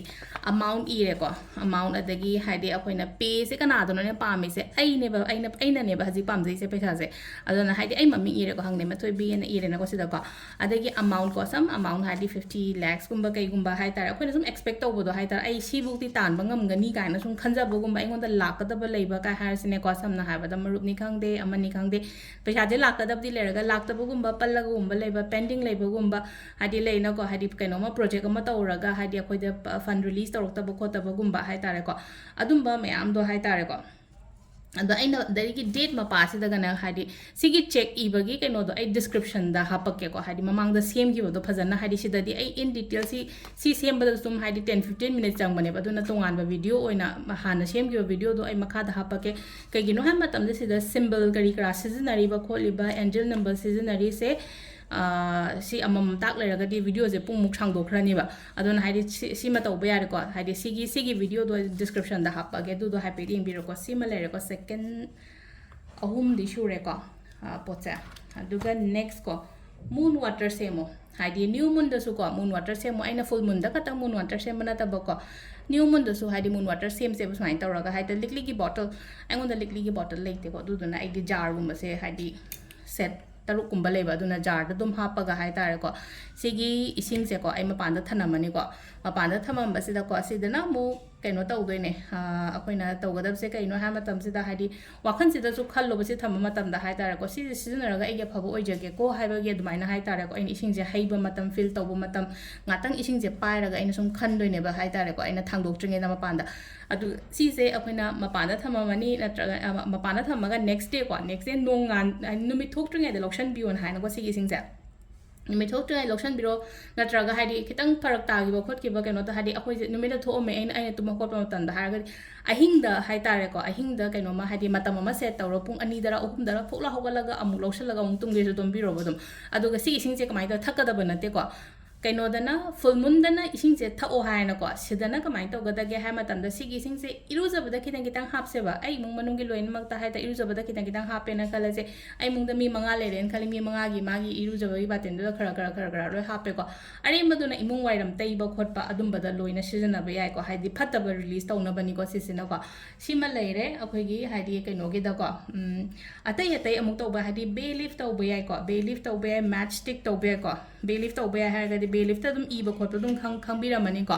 amount ꯏꯔꯦꯀꯣ, amount, ꯑꯗꯒꯤ ꯍꯥꯏꯗꯤ ꯑꯩꯈꯣꯏꯅ payꯁꯦ ꯀꯅꯥꯗꯅꯣ ꯑꯩꯅ ꯄꯥꯝꯃꯤꯁꯦ, ꯑꯩꯅꯦꯕ, ꯑꯩꯅ ꯑꯩꯅꯅꯦꯕ ꯍꯧꯖꯤꯛ ꯄꯥꯝꯖꯩꯁꯦ ꯄꯩꯁꯥꯁꯦ꯫ ꯑꯗꯨꯅ ꯍꯥꯏꯗꯤ ꯑꯩ ꯃꯃꯤꯡ ꯏꯔꯦꯀꯣ, ꯍꯪꯅꯦ ꯃꯊꯣꯏꯕꯤꯅ ꯏꯔꯦꯅꯀꯣ ꯁꯤꯗꯀꯣ꯫ ꯑꯗꯒꯤ amount ꯀꯣ, some amount, ꯍꯥꯏꯗꯤ fifty lakhsꯀꯨꯝꯕ ꯀꯩꯒꯨꯝꯕ ꯍꯥꯏꯇꯥꯔꯦ, ꯑꯩꯈꯣꯏꯅ ꯁꯨꯝ expect ꯇꯧꯕꯗꯣ ꯍꯥꯏꯇꯥꯔꯦ, ꯑꯩ ꯁꯤꯐꯧꯗꯤ ꯇꯥꯟꯕ ꯉꯝꯒꯅꯤ ꯀꯥꯏꯅ ꯁꯨꯝ ꯈꯟꯖꯕꯒꯨꯝꯕ, ꯑꯩꯉꯣꯟꯗ ꯂꯥꯛꯀꯗꯕ ꯂꯩꯕ ꯀꯥꯏ ꯍꯥꯏꯔꯁꯤꯅꯦꯀꯣ, ꯁꯝꯅ ꯍꯥꯏꯔꯕꯗ ꯃꯔꯨꯞꯅꯤ ꯈꯪꯗꯦ, ꯑꯃꯅꯤ ꯈꯪꯗꯦ, ꯄꯩꯁꯥꯁꯦ ꯂꯥꯛꯀꯗꯕꯗꯤ ꯂꯩꯔꯒ ꯂꯥꯛꯇꯕꯒꯨꯝꯕ, ꯄꯜꯂꯒꯨꯝꯕ ꯂꯩꯕ, pending ꯂꯩꯕꯒꯨꯝꯕ, ꯍꯥꯏꯗꯤ ꯂꯩꯅꯀꯣ, ꯍꯥꯏꯗꯤ ꯀꯩꯅꯣꯝꯃ ꯄ꯭ꯔꯣꯖꯦꯛ ꯑꯃ ꯇꯧꯔꯒ ꯍꯥꯏꯗꯤ ꯑꯩꯈꯣꯏꯗ ꯐꯟ ꯔꯤꯂꯤꯁ ꯇꯧꯔꯛꯇꯕ ꯈꯣꯠꯇꯕꯒꯨꯝꯕ ꯍꯥꯏꯇꯥꯔꯦꯀꯣ, ꯑꯗꯨꯝꯕ ꯃꯌꯥꯝꯗꯣ ꯍꯥꯏꯇꯥꯔꯦꯀꯣ꯫ ꯑꯗꯣ ꯑꯩꯅ ꯑꯗꯒꯤ ꯗꯦꯠ ꯃꯄꯥꯁꯤꯗꯒꯅ ꯍꯥꯏꯗꯤ ꯁꯤꯒꯤ ꯆꯦꯛ ꯏꯕꯒꯤ ꯀꯩꯅꯣꯗꯣ ꯑꯩ ꯗꯤꯁꯀ꯭ꯔꯤꯞꯁꯟꯗ ꯍꯥꯞꯄꯛꯀꯦꯀꯣ, ꯍꯥꯏꯗꯤ ꯃꯃꯥꯡꯗ ꯁꯦꯝꯈꯤꯕꯗꯣ ꯐꯖꯅ, ꯍꯥꯏꯗꯤ ꯁꯤꯗꯗꯤ ꯑꯩ ꯏꯟ ꯗꯤꯇꯦꯜ ꯁꯤ ꯁꯤ ꯁꯦꯝꯕꯗ ꯁꯨꯝ ꯍꯥꯏꯗꯤ ꯇꯦꯟ ꯐꯤꯐꯇꯤꯟ ꯃꯤꯅꯤꯠ ꯆꯪꯕꯅꯦꯕ, ꯑꯗꯨꯅ ꯇꯣꯉꯥꯟꯕ ꯚꯤꯗꯤꯑꯣ ꯑꯣꯏꯅ ꯍꯥꯟꯅ ꯁꯦꯝꯈꯤꯕ ꯚꯤꯗꯤꯑꯣꯗꯣ ꯑꯩ ꯃꯈꯥꯗ ꯍꯥꯞꯄꯛꯀꯦ꯫ ꯀꯩꯒꯤꯅꯣ ꯍꯥꯏꯕ ꯃꯇꯝꯗ ꯁꯤꯗ ꯁꯤꯝꯕꯜ ꯀꯔꯤ ꯀꯔꯥ ꯁꯤꯖꯤꯟꯅꯔꯤꯕ ꯈꯣꯠꯂꯤꯕ, ꯑꯦꯟꯖꯦꯜ ꯅꯝꯕꯔ ꯁꯤꯖꯤꯟꯅꯔꯤꯁꯦ, ꯑꯥ, ꯁꯤ ꯑꯃꯃꯝ ꯇꯥꯛ ꯂꯩꯔꯒꯗꯤ ꯚꯤꯗꯤꯑꯣꯁꯦ ꯄꯨꯡꯃꯨꯛ ꯁꯥꯡꯗꯣꯛꯈ꯭ꯔꯅꯤꯕ꯫ ꯑꯗꯨꯅ ꯍꯥꯏꯗꯤ ꯁꯤ-, ꯁꯤꯃ ꯇꯧꯕ ꯌꯥꯔꯦꯀꯣ, ꯍꯥꯏꯗꯤ ꯁꯤꯒꯤ, ꯁꯤꯒꯤ ꯚꯤꯗꯤꯑꯣꯗꯣ ꯗꯤꯁꯀ꯭ꯔꯤꯞꯁꯟꯗ ꯍꯥꯞꯄꯛꯑꯒꯦ, ꯑꯗꯨꯗꯣ ꯍꯥꯏꯐꯦꯠ ꯌꯦꯡꯕꯤꯔꯣꯀꯣ꯫ ꯁꯤꯃ ꯂꯩꯔꯦꯀꯣ, ꯁꯦꯀꯦꯟ ꯑꯍꯨꯝꯗꯤ ꯁꯨꯔꯦꯀꯣ, ꯑꯥ, ꯄꯣꯠꯁꯦ꯫ ꯑꯗꯨꯒ ꯅꯦꯛꯁ ꯀꯣ, ꯃꯨꯟ ꯋꯥꯇꯔ ꯁꯦꯝꯃꯣ꯫ ꯍꯥꯏꯗꯤ ꯅ꯭ꯌꯨ ꯃꯨꯟꯗꯁꯨꯀꯣ ꯃꯨꯟ ꯋꯥꯇꯔ ꯁꯦꯝꯃꯣ꯫ ꯑꯩꯅ ꯐꯨꯜ ꯃꯨꯟꯗ ꯈꯛꯇꯪ ꯃꯨꯟ ꯋꯥꯇꯔ ꯁꯦꯝꯕ ꯅꯠꯇꯕꯀꯣ, ꯅ꯭ꯌꯨ ꯃꯨꯟꯗꯁꯨ ꯍꯥꯏꯗꯤ ꯃꯨꯟ ꯋꯥꯇꯔ ꯁꯦꯝꯁꯦꯕ ꯁꯨꯃꯥꯏꯅ ꯇꯧꯔꯒ꯫ ꯍꯥꯏꯗꯤ ꯂꯤꯛꯂꯤꯒꯤ ꯕꯣꯇꯜ, ꯑꯩꯉꯣꯟꯗ ꯂꯤꯛꯂꯤꯒꯤ ꯕꯣꯇꯜ ꯂꯩꯇꯦꯀꯣ, ꯑꯗꯨꯗꯨꯅ ꯑꯩꯗꯤ ꯖꯥꯔꯒꯨꯝꯕꯁꯦ ꯍꯥꯏꯗꯤ ꯁꯦꯠ ꯇꯔꯨꯛꯀꯨꯝꯕ ꯂꯩꯕ, ꯑꯗꯨꯅ ꯖꯥꯔꯗ ꯑꯗꯨꯝ ꯍꯥꯞꯄꯒ ꯍꯥꯏꯇꯥꯔꯦꯀꯣ, ꯁꯤꯒꯤ ꯏꯁꯤꯡꯁꯦꯀꯣ ꯑꯩ ꯃꯄꯥꯟꯗ ꯊꯅꯝꯃꯅꯤꯀꯣ꯫ ꯃꯄꯥꯟꯗ ꯊꯝꯃꯝꯕꯁꯤꯗꯀꯣ, ꯑꯁꯤꯗꯅ ꯑꯃꯨꯛ ꯀꯩꯅꯣ ꯇꯧꯗꯣꯏꯅꯦ, ꯑ, ꯑꯩꯈꯣꯏꯅ ꯇꯧꯒꯗꯕꯁꯦ ꯀꯩꯅꯣ ꯍꯥꯏꯕ ꯃꯇꯝꯁꯤꯗ, ꯍꯥꯏꯗꯤ ꯋꯥꯈꯜꯁꯤꯗꯁꯨ ꯈꯜꯂꯣꯕ, ꯁꯤ ꯊꯝꯕ ꯃꯇꯝꯗ ꯍꯥꯏꯇꯥꯔꯦꯀꯣ, ꯁꯤꯁꯦ ꯁꯤꯖꯤꯟꯅꯔꯒ ꯑꯩꯒꯤ ꯑꯐꯕ ꯑꯣꯏꯖꯒꯦꯀꯣ ꯍꯥꯏꯕꯒꯤ ꯑꯗꯨꯃꯥꯏꯅ ꯍꯥꯏꯇꯥꯔꯦꯀꯣ꯫ ꯑꯩꯅ ꯏꯁꯤꯡꯁꯦ ꯍꯩꯕ ꯃꯇꯝ, ꯐꯤꯜ ꯇꯧꯕ ꯃꯇꯝ, ꯉꯥꯛꯇꯪ ꯏꯁꯤꯡꯁꯦ ꯄꯥꯏꯔꯒ ꯑꯩꯅ ꯁꯨꯝ ꯈꯟꯗꯣꯏꯅꯦꯕ ꯍꯥꯏꯇꯥꯔꯦꯀꯣ, ꯑꯩꯅ ꯊꯥꯡꯗꯣꯛꯇ꯭ꯔꯤꯉꯩꯗ ꯃꯄꯥꯟꯗ꯫ ꯑꯗꯨ ꯁꯤꯁꯦ ꯑꯩꯈꯣꯏꯅ ꯃꯄꯥꯟꯗ ꯊꯝꯃꯝꯃꯅꯤ, ꯅꯠꯇ꯭ꯔꯒ, ꯑ, ꯃꯄꯥꯟꯗ ꯊꯝꯃꯒ ꯅꯦꯛꯁ ꯗꯦꯀꯣ, ꯅꯦꯛꯁ ꯗꯦ ꯅꯣꯡꯉꯥꯟ-, ꯍꯥꯏꯗꯤ ꯅꯨꯃꯤꯠ ꯊꯣꯛꯇ꯭ꯔꯤꯉꯩꯗ ꯂꯧꯁꯟꯕꯤꯌꯣꯅ ꯍꯥꯏꯅꯀꯣ, ꯁꯤꯒꯤ ꯏꯁꯤꯡꯁꯦ꯫ ꯅꯨꯃꯤꯠ ꯊꯣꯛꯇ꯭ꯔꯤꯉꯩ ꯂꯧꯁꯟꯕꯤꯔꯣ, ꯅꯠꯇ꯭ꯔꯒ ꯍꯥꯏꯗꯤ ꯈꯤꯇꯪ ꯐꯔꯛ ꯇꯥꯈꯤꯕ ꯈꯣꯠꯈꯤꯕ ꯀꯩꯅꯣꯗ, ꯍꯥꯏꯗꯤ ꯑꯩꯈꯣꯏꯁꯦ ꯅꯨꯃꯤꯠꯇ ꯊꯣꯛꯑꯝꯃꯦ, ꯑꯩꯅ, ꯑꯩꯅ ꯇꯨꯝ ꯍꯧꯒꯠꯄ ꯃꯇꯝꯗ ꯍꯥꯏꯔꯒꯗꯤ ꯑꯍꯤꯡꯗ ꯍꯥꯏꯇꯥꯔꯦꯀꯣ, ꯑꯍꯤꯡꯗ ꯀꯩꯅꯣꯝꯃ ꯍꯥꯏꯗꯤ ꯃꯇꯝ ꯑꯃ ꯁꯦꯠ ꯇꯧꯔꯣ, ꯄꯨꯡ ꯑꯅꯤꯗꯔ ꯑꯍꯨꯝꯗꯔ ꯐꯨꯛꯂ ꯍꯧꯒꯠꯂꯒ ꯑꯃꯨꯛ ꯂꯧꯁꯜꯂꯒ ꯑꯃꯨꯛ ꯇꯨꯝꯒꯦꯁꯨ ꯇꯨꯝꯕꯤꯔꯣꯕ ꯑꯗꯨꯝ꯫ ꯑꯗꯨꯒ ꯁꯤ ꯏꯁꯤꯡꯁꯦ ꯀꯃꯥꯏꯅ ꯇꯧꯔ ꯊꯛꯀꯗꯕ ꯅꯠꯇꯦꯀꯣ, ꯀꯩꯅꯣꯗꯅ ꯐꯨꯜ ꯃꯨꯟꯗꯅ ꯏꯁꯤꯡꯁꯦ ꯊꯛꯑꯣ ꯍꯥꯏꯅꯀꯣ꯫ ꯁꯤꯗꯅ ꯀꯃꯥꯏꯅ ꯇꯧꯒꯗꯒꯦ ꯍꯥꯏ ꯃꯇꯝꯗ, ꯁꯤꯒꯤ ꯏꯁꯤꯡꯁꯦ ꯏꯔꯨꯖꯕꯗ ꯈꯤꯇꯪ ꯈꯤꯇꯪ ꯍꯥꯞꯁꯦꯕ꯫ ꯑꯩ ꯏꯃꯨꯡ ꯃꯅꯨꯡꯒꯤ ꯂꯣꯏꯅꯃꯛꯇ ꯍꯥꯏꯇꯥꯔꯦ, ꯏꯔꯨꯖꯕꯗ ꯈꯤꯇꯪ ꯈꯤꯇꯪ ꯍꯥꯞꯄꯦꯅ ꯈꯜꯂꯁꯦ꯫ ꯑꯩ ꯏꯃꯨꯡꯗ ꯃꯤ ꯃꯉꯥ ꯂꯩꯔꯦꯅ ꯈꯜꯂꯤ, ꯃꯤ ꯃꯉꯥꯒꯤ ꯃꯥꯒꯤ ꯏꯔꯨꯖꯕꯒꯤ ꯕꯥꯇꯤꯟꯗꯨꯗ ꯈꯔ ꯈꯔ ꯈꯔ ꯈꯔ ꯂꯣꯏ ꯍꯥꯞꯄꯦꯀꯣ꯫ ꯑꯔꯦꯝꯕꯗꯨꯅ ꯏꯃꯨꯡ ꯋꯥꯏꯔꯝ ꯇꯩꯕ ꯈꯣꯠꯄ ꯑꯗꯨꯝꯕꯗ ꯂꯣꯏꯅ ꯁꯤꯖꯤꯟꯅꯕ ꯌꯥꯏꯀꯣ, ꯍꯥꯏꯗꯤ ꯐꯠꯇꯕ ꯔꯤꯂꯤꯁ ꯇꯧꯅꯕꯅꯤꯀꯣ ꯁꯤꯁꯤꯅꯀꯣ꯫ ꯁꯤꯃ ꯂꯩꯔꯦ ꯑꯩꯈꯣꯏꯒꯤ ꯍꯥꯏꯗꯤ ꯀꯩꯅꯣꯒꯤꯗꯀꯣ꯫ ꯎꯝ, ꯑꯇꯩ ꯑꯇꯩ ꯑꯃꯨꯛ ꯇꯧꯕ, ꯍꯥꯏꯗꯤ ꯕꯦ ꯂꯤꯐ ꯇꯧꯕ ꯌꯥꯏꯀꯣ, ꯕꯦ ꯂꯤꯐ ꯇꯧꯕ ꯌꯥꯏ, ꯃꯦꯠꯆ ꯁ꯭ꯇꯤꯛ ꯇꯧꯕ ꯌꯥꯏꯀꯣ꯫ ꯕꯦ ꯂꯤꯐ ꯇꯧꯕ ꯌꯥꯏ ꯍꯥꯏꯔꯒꯗꯤ ꯕꯦ ꯂꯤꯐꯇ ꯑꯗꯨꯝ ꯏꯕ ꯈꯣꯠꯄ ꯑꯗꯨꯝ ꯈꯪ-, ꯈꯪꯕꯤꯔꯝꯃꯅꯤꯀꯣ꯫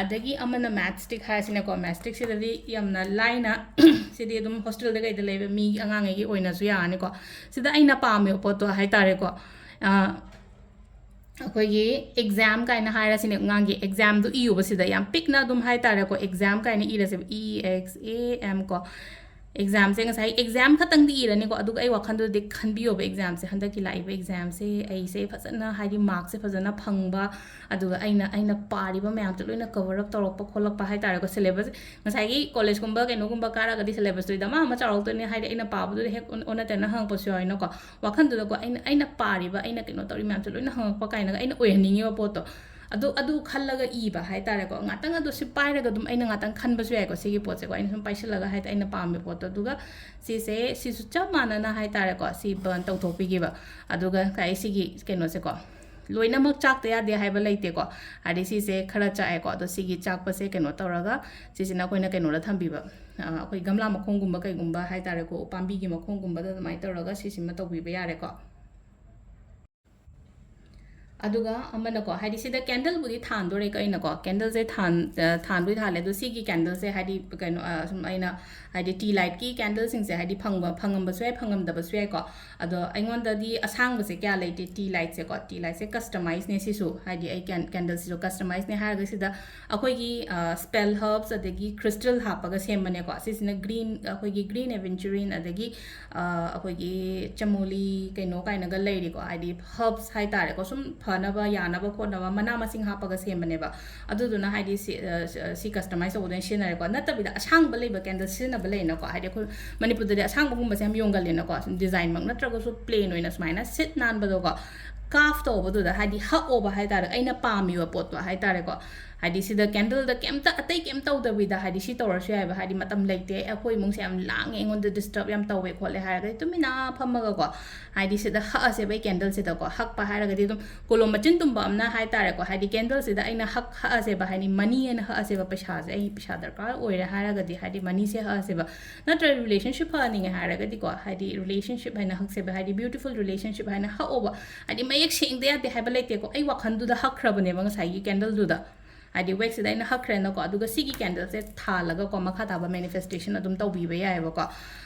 ꯑꯗꯒꯤ ꯑꯃꯅ ꯃꯦꯠꯆ ꯁ꯭ꯇꯤꯛ ꯍꯥꯏꯔꯁꯤꯅꯦꯀꯣ, ꯃꯦꯠꯆ ꯁ꯭ꯇꯤꯛꯁꯤꯗꯗꯤ ꯌꯥꯝꯅ ꯂꯥꯏꯅ ꯁꯤꯗꯤ ꯑꯗꯨꯝ ꯍꯣꯁꯇꯦꯜꯗ ꯀꯩꯗ ꯂꯩꯕ ꯃꯤ ꯑꯉꯥꯡꯉꯩꯒꯤ ꯑꯣꯏꯅꯁꯨ ꯌꯥꯔꯅꯤꯀꯣ꯫ ꯁꯤꯗ ꯑꯩꯅ ꯄꯥꯝꯃꯤꯕ ꯄꯣꯠꯇꯣ ꯍꯥꯏꯇꯥꯔꯦꯀꯣ, ꯑ, ꯑꯩꯈꯣꯏꯒꯤ ꯑꯦꯛꯖꯥꯝ ꯀꯥꯏꯅ ꯍꯥꯏꯔꯁꯤꯅꯦ, ꯑꯉꯥꯡꯒꯤ ꯑꯦꯛꯖꯥꯝꯗꯨ ꯏꯌꯨꯕꯁꯤꯗ ꯌꯥꯝ ꯄꯤꯛꯅ ꯑꯗꯨꯝ ꯍꯥꯏꯇꯥꯔꯦꯀꯣ, ꯑꯦꯛꯖꯥꯝ ꯀꯥꯏꯅ ꯏꯔꯁꯦꯕ, ꯏ ꯑꯦꯛꯁ ꯑꯦ ꯑꯦꯝ ꯀꯣ꯫ ꯑꯦꯛꯖꯥꯝꯁꯦ ꯉꯁꯥꯏ ꯑꯦꯛꯖꯥꯝ ꯈꯛꯇꯪꯗꯤ ꯏꯔꯅꯤꯀꯣ, ꯑꯗꯨꯒ ꯑꯩ ꯋꯥꯈꯜꯗꯨꯗꯤ ꯈꯟꯕꯤꯌꯣꯕ, ꯑꯦꯛꯖꯥꯝꯁꯦ, ꯍꯟꯗꯛꯀꯤ ꯂꯥꯛꯏꯕ ꯑꯦꯛꯖꯥꯝꯁꯦ ꯑꯩꯁꯦ ꯐꯖꯅ, ꯍꯥꯏꯗꯤ ꯃꯥꯔꯛꯁꯦ ꯐꯖꯅ ꯐꯪꯕ, ꯑꯗꯨꯒ ꯑꯩꯅ, ꯑꯩꯅ ꯄꯥꯔꯤꯕ ꯃꯌꯥꯝꯁꯦ ꯂꯣꯏꯅ ꯀꯕꯔ ꯑꯞ ꯇꯧꯔꯛꯄ ꯈꯣꯠꯂꯛꯄ ꯍꯥꯏꯇꯥꯔꯦꯀꯣ, ꯁꯦꯂꯦꯕꯁ ꯉꯁꯥꯏꯒꯤ ꯀꯣꯂꯦꯖꯀꯨꯝꯕ ꯀꯩꯅꯣꯒꯨꯝꯕ ꯀꯥꯔꯒꯗꯤ ꯁꯦꯂꯦꯕꯁꯇꯨꯗꯤ ꯗꯃꯥ ꯑꯃ ꯆꯥꯎꯔꯛꯇꯣꯏꯅꯤ, ꯍꯥꯏꯗꯤ ꯑꯩꯅ ꯄꯥꯕꯗꯨꯗ ꯍꯦꯛ ꯑꯣꯟ-, ꯑꯣꯟꯅ ꯇꯩꯅ ꯍꯪꯉꯛꯄꯁꯨ ꯌꯥꯎꯏꯅꯀꯣ꯫ ꯋꯥꯈꯜꯗꯨꯗꯀꯣ ꯑꯩꯅ, ꯑꯩꯅ ꯄꯥꯔꯤꯕ, ꯑꯩꯅ ꯀꯩꯅꯣ ꯇꯧꯔꯤ ꯃꯌꯥꯝꯁꯦ ꯂꯣꯏꯅ ꯍꯪꯉꯛꯄ ꯀꯥꯏꯅꯒ ꯑꯩꯅ ꯑꯣꯏꯍꯟꯅꯤꯡꯉꯤꯕ ꯄꯣꯠꯇꯣ, ꯑꯗꯨ, ꯑꯗꯨ ꯈꯜꯂꯒ ꯏꯕ ꯍꯥꯏꯇꯥꯔꯦꯀꯣ꯫ ꯉꯥꯛꯇꯪ ꯑꯗꯨ ꯁꯤ ꯄꯥꯏꯔꯒ ꯑꯗꯨꯝ ꯑꯩꯅ ꯉꯥꯛꯇꯪ ꯈꯟꯕꯁꯨ ꯌꯥꯏꯀꯣ, ꯁꯤꯒꯤ ꯄꯣꯠꯁꯦꯀꯣ꯫ ꯑꯩꯅ ꯁꯨꯝ ꯄꯥꯏꯁꯤꯜꯂꯒ ꯍꯥꯏꯗꯤ ꯑꯩꯅ ꯄꯥꯝꯃꯤꯕ ꯄꯣꯠꯇꯣ, ꯑꯗꯨꯒ ꯁꯤꯁꯦ, ꯁꯤꯁꯨ ꯆꯞ ꯃꯥꯟꯅꯅ ꯍꯥꯏꯇꯥꯔꯦꯀꯣ, ꯁꯤ ꯕꯔꯟ ꯇꯧꯊꯣꯛꯄꯤꯈꯤꯕ꯫ ꯑꯗꯨꯒ ꯉꯁꯥꯏ ꯁꯤꯒꯤ ꯀꯩꯅꯣꯁꯦꯀꯣ, ꯂꯣꯏꯅꯃꯛ ꯆꯥꯛꯇ ꯌꯥꯗꯦ ꯍꯥꯏꯕ ꯂꯩꯇꯦꯀꯣ꯫ ꯍꯥꯏꯗꯤ ꯁꯤꯁꯦ ꯈꯔ ꯆꯥꯛꯑꯦꯀꯣ, ꯑꯗꯣ ꯁꯤꯒꯤ ꯆꯥꯛꯄꯁꯦ ꯀꯩꯅꯣ ꯇꯧꯔꯒ, ꯁꯤꯁꯤꯅ ꯑꯩꯈꯣꯏꯅ ꯀꯩꯅꯣꯗ ꯊꯝꯕꯤꯕ, ꯑ, ꯑꯩꯈꯣꯏ ꯒꯝꯂꯥ ꯃꯈꯣꯡꯒꯨꯝꯕ ꯀꯩꯒꯨꯝꯕ ꯍꯥꯏꯇꯥꯔꯦꯀꯣ, ꯎꯄꯥꯝꯕꯤꯒꯤ ꯃꯈꯣꯡꯒꯨꯝꯕꯗ ꯑꯗꯨꯃꯥꯏꯅ ꯇꯧꯔꯒ ꯁꯤꯁꯤꯃ ꯇꯧꯕꯤꯕ ꯌꯥꯔꯦꯀꯣ꯫ ꯑꯗꯨꯒ ꯑꯃꯅꯀꯣ, ꯍꯥꯏꯗꯤ ꯁꯤꯗ ꯀꯦꯟꯗꯜꯕꯨꯗꯤ ꯊꯥꯟꯗꯣꯔꯦꯀꯣ ꯑꯩꯅꯀꯣ, ꯀꯦꯟꯗꯜꯁꯦ ꯊꯥꯟ-, ꯑ, ꯊꯥꯟꯕꯨꯗꯤ ꯊꯥꯜꯂꯦ, ꯑꯗꯣ ꯁꯤꯒꯤ ꯀꯦꯟꯗꯜꯁꯦ ꯍꯥꯏꯗꯤ ꯀꯩꯅꯣ, ꯑ, ꯁꯨꯝ ꯑꯩꯅ ꯍꯥꯏꯗꯤ ꯇꯤ ꯂꯥꯏꯠꯀꯤ ꯀꯦꯟꯗꯜꯁꯤꯡꯁꯦ ꯍꯥꯏꯗꯤ ꯐꯪꯕ, ꯐꯪꯉꯝꯕꯁꯨ ꯌꯥꯏ, ꯐꯪꯉꯝꯗꯕꯁꯨ ꯌꯥꯏꯀꯣ꯫ ꯑꯗꯣ ꯑꯩꯉꯣꯟꯗꯗꯤ ꯑꯁꯥꯡꯕꯁꯦ ꯀꯌꯥ ꯂꯩꯇꯦ, ꯇꯤ ꯂꯥꯏꯠꯁꯦꯀꯣ, ꯇꯤ ꯂꯥꯏꯠꯁꯦ ꯀꯁꯇꯃꯥꯏꯖꯅꯦ ꯁꯤꯁꯨ, ꯍꯥꯏꯗꯤ ꯑꯩ ꯀꯦꯟ-, ꯀꯦꯟꯗꯜꯁꯤꯁꯨ ꯀꯁꯇꯃꯥꯏꯖꯅꯦ ꯍꯥꯏꯔꯒ ꯁꯤꯗ ꯑꯩꯈꯣꯏꯒꯤ, ꯑ, ꯁ꯭ꯄꯦꯜ ꯍꯔꯕꯁ ꯑꯗꯒꯤ ꯈ꯭ꯔꯤꯁꯇꯜ ꯍꯥꯞꯄꯒ ꯁꯦꯝꯕꯅꯦꯀꯣ꯫ ꯁꯤꯁꯤꯅ ꯒ꯭ꯔꯤꯟ, ꯑꯩꯈꯣꯏꯒꯤ ꯒ꯭ꯔꯤꯟ ꯑꯦꯚꯦꯟꯆꯨꯔꯤꯟ ꯑꯗꯒꯤ, ꯑ, ꯑꯩꯈꯣꯏꯒꯤ ꯆꯃꯣꯂꯤ ꯀꯩꯅꯣ ꯀꯥꯏꯅꯒ ꯂꯩꯔꯤꯀꯣ, ꯍꯥꯏꯗꯤ ꯍꯔꯕꯁ ꯍꯥꯏꯇꯥꯔꯦꯀꯣ, ꯁꯨꯝ ꯐꯅꯕ ꯌꯥꯅꯕ ꯈꯣꯠꯅꯕ ꯃꯅꯥ ꯃꯁꯤꯡ ꯍꯥꯞꯄꯒ ꯁꯦꯝꯕꯅꯦꯕ꯫ ꯑꯗꯨꯗꯨꯅ ꯍꯥꯏꯗꯤ ꯁꯤ, ꯑ, ꯁꯤ ꯀꯁꯇꯃꯥꯏꯖ ꯇꯧꯕꯗ ꯑꯣꯏꯅ ꯁꯤꯖꯤꯟꯅꯔꯦꯀꯣ꯫ ꯅꯠꯇꯕꯤꯗ ꯑꯁꯥꯡꯕ ꯂꯩꯕ ꯀꯦꯟꯗꯜ ꯁꯤꯖꯤꯟꯅꯕ ꯂꯩꯅꯀꯣ, ꯍꯥꯏꯗꯤ ꯑꯩꯈꯣꯏ ꯃꯅꯤꯄꯨꯔꯗꯗꯤ ꯑꯁꯥꯡꯕꯒꯨꯝꯕꯁꯦ ꯌꯥꯝ ꯌꯣꯟꯒꯜꯂꯤꯅꯀꯣ, ꯁꯨꯝ ꯗꯤꯖꯥꯏꯟꯃꯛ ꯅꯠꯇ꯭ꯔꯒꯁꯨ ꯄ꯭ꯂꯦꯟ ꯑꯣꯏꯅ ꯁꯨꯃꯥꯏꯅ ꯁꯤꯠ ꯅꯥꯟꯕꯗꯣꯀꯣ, ꯀꯥꯐ ꯇꯧꯕꯗꯨꯗ ꯍꯥꯏꯗꯤ ꯍꯛꯑꯣꯕ ꯍꯥꯏꯇꯥꯔꯦ, ꯑꯩꯅ ꯄꯥꯝꯃꯤꯕ ꯄꯣꯠꯇꯣ ꯍꯥꯏꯇꯥꯔꯦꯀꯣ꯫ ꯍꯥꯏꯗꯤ ꯁꯤꯗ ꯀꯦꯟꯗꯜꯗ ꯀꯩꯝꯇ, ꯑꯇꯩ ꯀꯩꯝ ꯇꯧꯗꯕꯤꯗ, ꯍꯥꯏꯗꯤ ꯁꯤ ꯇꯧꯔꯁꯨ ꯌꯥꯏꯕ, ꯍꯥꯏꯗꯤ ꯃꯇꯝ ꯂꯩꯇꯦ, ꯑꯩꯈꯣꯏ ꯏꯃꯨꯡꯁꯦ ꯌꯥꯝ ꯂꯥꯡꯉꯦ, ꯑꯩꯉꯣꯟꯗ ꯗꯤꯁꯇꯔꯕ ꯌꯥꯝ ꯇꯧꯋꯦ ꯈꯣꯠꯂꯦ ꯍꯥꯏꯔꯒꯗꯤ ꯇꯨꯃꯤꯟꯅ ꯐꯝꯃꯒꯀꯣ, ꯍꯥꯏꯗꯤ ꯁꯤꯗ ꯍꯛꯑꯁꯦꯕ ꯑꯩ ꯀꯦꯟꯗꯜꯁꯤꯗꯀꯣ꯫ ꯍꯛꯄ ꯍꯥꯏꯔꯒꯗꯤ ꯑꯗꯨꯝ ꯀꯣꯂꯣꯝ ꯃꯆꯤꯟ ꯇꯨꯝꯕ ꯑꯃꯅ ꯍꯥꯏꯇꯥꯔꯦꯀꯣ, ꯍꯥꯏꯗꯤ ꯀꯦꯟꯗꯜꯁꯤꯗ ꯑꯩꯅ ꯍꯛ-, ꯍꯛꯑꯁꯦꯕ, ꯍꯥꯏꯗꯤ ꯃꯅꯤ ꯑꯣꯏꯅ ꯍꯛꯑꯁꯦꯕ, ꯄꯩꯁꯥꯁꯦ, ꯑꯩ ꯄꯩꯁꯥ ꯗꯔꯀꯥꯔ ꯑꯣꯏꯔꯦ ꯍꯥꯏꯔꯒꯗꯤ, ꯍꯥꯏꯗꯤ ꯃꯅꯤꯁꯦ ꯍꯛꯑꯁꯦꯕ꯫ ꯅꯠꯇ꯭ꯔꯒ ꯔꯤꯂꯦꯁꯟꯁꯤꯞ ꯐꯍꯟꯅꯤꯡꯉꯦ ꯍꯥꯏꯔꯒꯗꯤꯀꯣ, ꯍꯥꯏꯗꯤ ꯔꯤꯂꯦꯁꯟꯁꯤꯞ ꯍꯥꯏꯅ ꯍꯛꯁꯦꯕ, ꯍꯥꯏꯗꯤ ꯕ꯭ꯌꯨꯇꯤꯐꯨꯜ ꯔꯤꯂꯦꯁꯟꯁꯤꯞ ꯍꯥꯏꯅ ꯍꯛꯑꯣꯕ꯫ ꯍꯥꯏꯗꯤ ꯃꯌꯦꯛ ꯁꯦꯡꯗ ꯌꯥꯗꯦ ꯍꯥꯏꯕ ꯂꯩꯇꯦꯀꯣ, ꯑꯩ ꯋꯥꯈꯜꯗꯨꯗ ꯍꯛꯈ꯭ꯔꯕꯅꯦꯕ ꯉꯁꯥꯏꯒꯤ ꯀꯦꯟꯗꯜꯗꯨꯗ꯫ ꯍꯥꯏꯗꯤ ꯋꯦꯛꯁꯤꯗ ꯑꯩꯅ ꯍꯛꯈ꯭ꯔꯦꯅꯀꯣ, ꯑꯗꯨꯒ ꯁꯤꯒꯤ ꯀꯦꯟꯗꯜꯁꯦ ꯊꯥꯜꯂꯒꯀꯣ ꯃꯈꯥ ꯇꯥꯕ ꯃꯦꯅꯤꯐꯦꯁꯇꯦꯁꯟ ꯑꯗꯨꯝ ꯇꯧꯕꯤꯕ ꯌꯥꯏꯑꯕꯀꯣ꯫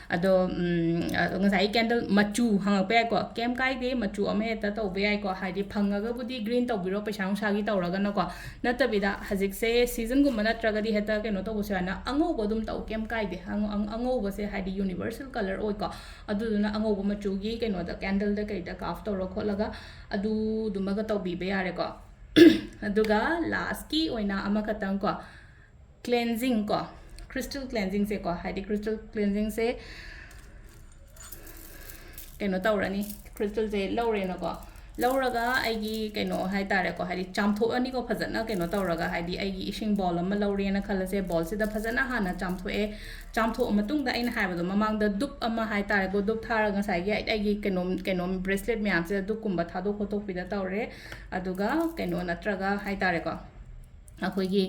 ꯑꯗꯣ ꯎꯝ, ꯑꯗꯣ ꯉꯁꯥꯏꯒꯤ ꯀꯦꯟꯗꯜ ꯃꯆꯨ ꯍꯪꯉꯛꯄ ꯌꯥꯏꯀꯣ, ꯀꯩꯝ ꯀꯥꯏꯗꯦ, ꯃꯆꯨ ꯑꯃ ꯍꯦꯛꯇ ꯇꯧꯕ ꯌꯥꯏꯀꯣ꯫ ꯍꯥꯏꯗꯤ ꯐꯪꯉꯒꯕꯨꯗꯤ ꯒ꯭ꯔꯤꯟ ꯇꯧꯕꯤꯔꯣ, ꯄꯩꯁꯥ ꯅꯨꯡꯁꯥꯒꯤ ꯇꯧꯔꯒꯅꯀꯣ, ꯅꯠꯇꯕꯤꯗ ꯍꯧꯖꯤꯛꯁꯦ ꯁꯤꯖꯟꯒꯨꯝꯕ ꯅꯠꯇ꯭ꯔꯒꯗꯤ ꯍꯦꯛꯇ ꯀꯩꯅꯣ ꯇꯧꯕꯁꯨ ꯌꯥꯏꯅ, ꯑꯉꯧꯕ ꯑꯗꯨꯝ ꯇꯧ, ꯀꯩꯝ ꯀꯥꯏꯗꯦ꯫ ꯑꯉ-, ꯑꯉ-, ꯑꯉꯧꯕꯁꯦ ꯍꯥꯏꯗꯤ ꯌꯨꯅꯤꯕꯔꯁꯦꯜ ꯀꯂꯔ ꯑꯣꯏꯀꯣ, ꯑꯗꯨꯗꯨꯅ ꯑꯉꯧꯕ ꯃꯆꯨꯒꯤ ꯀꯩꯅꯣꯗ, ꯀꯦꯟꯗꯜꯗ ꯀꯩꯗ ꯀꯥꯐ ꯇꯧꯔ ꯈꯣꯠꯂꯒ ꯑꯗꯨꯗꯨꯃꯒ ꯇꯧꯕꯤꯕ ꯌꯥꯔꯦꯀꯣ꯫ ꯑꯗꯨꯒ ꯂꯥꯁꯀꯤ ꯑꯣꯏꯅ ꯑꯃꯈꯛꯇꯪ ꯀꯣ, ꯀ꯭ꯂꯦꯟꯖꯤꯡ ꯀꯣ, ꯀ꯭ꯔꯤꯁꯇꯜ ꯀ꯭ꯂꯦꯟꯖꯤꯡꯁꯦꯀꯣ, ꯍꯥꯏꯗꯤ ꯀ꯭ꯔꯤꯁꯇꯜ ꯀ꯭ꯂꯦꯟꯖꯤꯡꯁꯦ ꯀꯩꯅꯣ ꯇꯧꯔꯅꯤ, ꯀ꯭ꯔꯤꯁꯇꯜꯁꯦ ꯂꯧꯔꯦꯅꯀꯣ, ꯂꯧꯔꯒ ꯑꯩꯒꯤ ꯀꯩꯅꯣ ꯍꯥꯏꯇꯥꯔꯦꯀꯣ, ꯍꯥꯏꯗꯤ ꯆꯥꯝꯊꯣꯛꯑꯅꯤꯀꯣ ꯐꯖꯅ, ꯀꯩꯅꯣ ꯇꯧꯔꯒ, ꯍꯥꯏꯗꯤ ꯑꯩꯒꯤ ꯏꯁꯤꯡ ꯕꯥꯎꯜ ꯑꯃ ꯂꯧꯔꯦꯅ ꯈꯜꯂꯁꯦ, ꯕꯥꯎꯜꯁꯤꯗ ꯐꯖꯅ ꯍꯥꯟꯅ ꯆꯥꯝꯊꯣꯛꯑꯦ꯫ ꯆꯥꯝꯊꯣꯛꯑ ꯃꯇꯨꯡꯗ ꯑꯩꯅ ꯍꯥꯏꯕꯗꯣ ꯃꯃꯥꯡꯗ ꯗꯨꯞ ꯑꯃ ꯍꯥꯏꯇꯥꯔꯦꯀꯣ, ꯗꯨꯞ ꯊꯥꯔꯒ ꯉꯁꯥꯏꯒꯤ ꯑꯩ-, ꯑꯩꯒꯤ ꯀꯩꯅꯣꯝ, ꯀꯩꯅꯣꯝ ꯕ꯭ꯔꯦꯁꯂꯦꯠ ꯃꯌꯥꯝꯁꯤꯗ ꯗꯨꯞꯀꯨꯝꯕ ꯊꯥꯗꯣꯛ ꯈꯣꯠꯇꯣꯛꯄꯤꯗ ꯇꯧꯔꯦ꯫ ꯑꯗꯨꯒ ꯀꯩꯅꯣ ꯅꯠꯇ꯭ꯔꯒ ꯍꯥꯏꯇꯥꯔꯦꯀꯣ, ꯑꯩꯈꯣꯏꯒꯤ,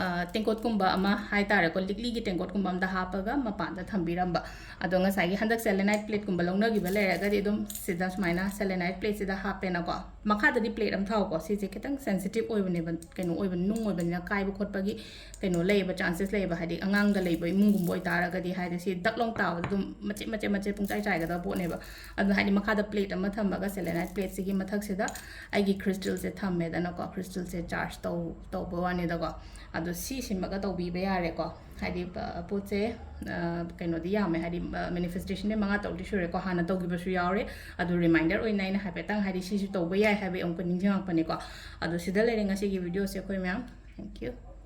ꯑ, ꯇꯦꯡꯀꯣꯠꯀꯨꯝꯕ ꯑꯃ ꯍꯥꯏꯇꯥꯔꯦꯀꯣ, ꯂꯤꯛꯂꯤꯒꯤ ꯇꯦꯡꯀꯣꯠꯀꯨꯝꯕ ꯑꯃꯗ ꯍꯥꯞꯄꯒ ꯃꯄꯥꯟꯗ ꯊꯝꯕꯤꯔꯝꯕ꯫ ꯑꯗꯣ ꯉꯁꯥꯏꯒꯤ ꯍꯟꯗꯛ ꯁꯦꯂꯦꯅꯥꯏꯠ ꯄ꯭ꯂꯦꯠꯀꯨꯝꯕ ꯂꯧꯅꯈꯤꯕ ꯂꯩꯔꯒꯗꯤ ꯑꯗꯨꯝ ꯁꯤꯗ ꯁꯨꯃꯥꯏꯅ ꯁꯦꯂꯦꯅꯥꯏꯠ ꯄ꯭ꯂꯦꯠꯁꯤꯗ ꯍꯥꯞꯄꯦꯅꯀꯣ꯫ ꯃꯈꯥꯗꯗꯤ ꯄ꯭ꯂꯦꯠ ꯑꯃ ꯊꯥꯎꯀꯣ, ꯁꯤꯁꯦ ꯈꯤꯇꯪ ꯁꯦꯟꯁꯤꯇꯤꯞ ꯑꯣꯏꯕꯅꯦꯕ, ꯀꯩꯅꯣ ꯑꯣꯏꯕ, ꯅꯨꯡ ꯑꯣꯏꯕꯅꯤꯅ ꯀꯥꯏꯕ ꯈꯣꯠꯄꯒꯤ ꯀꯩꯅꯣ ꯂꯩꯌꯦꯕ, ꯆꯥꯟꯁꯦꯁ ꯂꯩꯌꯦꯕ꯫ ꯍꯥꯏꯗꯤ ꯑꯉꯥꯡꯗ ꯂꯩꯕ ꯏꯃꯨꯡꯒꯨꯝꯕ ꯑꯣꯏꯇꯥꯔꯒꯗꯤ, ꯍꯥꯏꯗꯤ ꯁꯤ ꯗꯛ ꯂꯥꯎ ꯇꯥꯕꯗ ꯑꯗꯨꯝ ꯃꯆꯦꯠ ꯃꯆꯦꯠ ꯃꯆꯦꯠ ꯄꯨꯡꯆꯥꯏ ꯆꯥꯏꯒꯗꯕ ꯄꯣꯠꯅꯦꯕ꯫ ꯑꯗꯨꯅ ꯍꯥꯏꯗꯤ ꯃꯈꯥꯗ ꯄ꯭ꯂꯦꯠ ꯑꯃ ꯊꯝꯃꯒ ꯁꯦꯂꯦꯅꯥꯏꯠ ꯄ꯭ꯂꯦꯠꯁꯤꯒꯤ ꯃꯊꯛꯁꯤꯗ ꯑꯩꯒꯤ ꯀ꯭ꯔꯤꯁꯇꯜꯁꯦ ꯊꯝꯃꯦꯗꯅꯀꯣ, ꯀ꯭ꯔꯤꯁꯇꯜꯁꯦ ꯆꯥꯔꯖ ꯇꯧ-, ꯇꯧꯕ ꯋꯥꯅꯤꯗꯀꯣ꯫ ꯑꯗꯣ ꯁꯤꯁꯤꯃꯒ ꯇꯧꯕꯤꯕ ꯌꯥꯔꯦꯀꯣ꯫ ꯍꯥꯏꯗꯤ, ꯑ, ꯄꯣꯠꯁꯦ, ꯑ, ꯀꯩꯅꯣꯗꯤ ꯌꯥꯝꯃꯦ, ꯍꯥꯏꯗꯤ, ꯑ, ꯃꯦꯅꯤꯐꯦꯁꯇꯦꯁꯟꯗꯤ ꯃꯉꯥ ꯇꯔꯨꯛꯇꯤ ꯁꯨꯔꯦꯀꯣ, ꯍꯥꯟꯅ ꯇꯧꯈꯤꯕꯁꯨ ꯌꯥꯎꯔꯦ꯫ ꯑꯗꯣ ꯔꯤꯃꯥꯏꯟꯗꯔ ꯑꯣꯏꯅ ꯑꯩꯅ ꯍꯥꯏꯐꯦꯠꯇꯪ, ꯍꯥꯏꯗꯤ ꯁꯤꯁꯨ ꯇꯧꯕ ꯌꯥꯏ ꯍꯥꯏꯕ ꯑꯃꯨꯛꯀ ꯅꯤꯡꯁꯤꯡꯉꯛꯄꯅꯤꯀꯣ꯫ ꯑꯗꯣ ꯁꯤꯗ ꯂꯩꯔꯦ ꯉꯁꯤꯒꯤ ꯚꯤꯗꯤꯑꯣꯁꯦ ꯑꯩꯈꯣꯏ ꯃꯌꯥꯝ꯫ Thank you꯫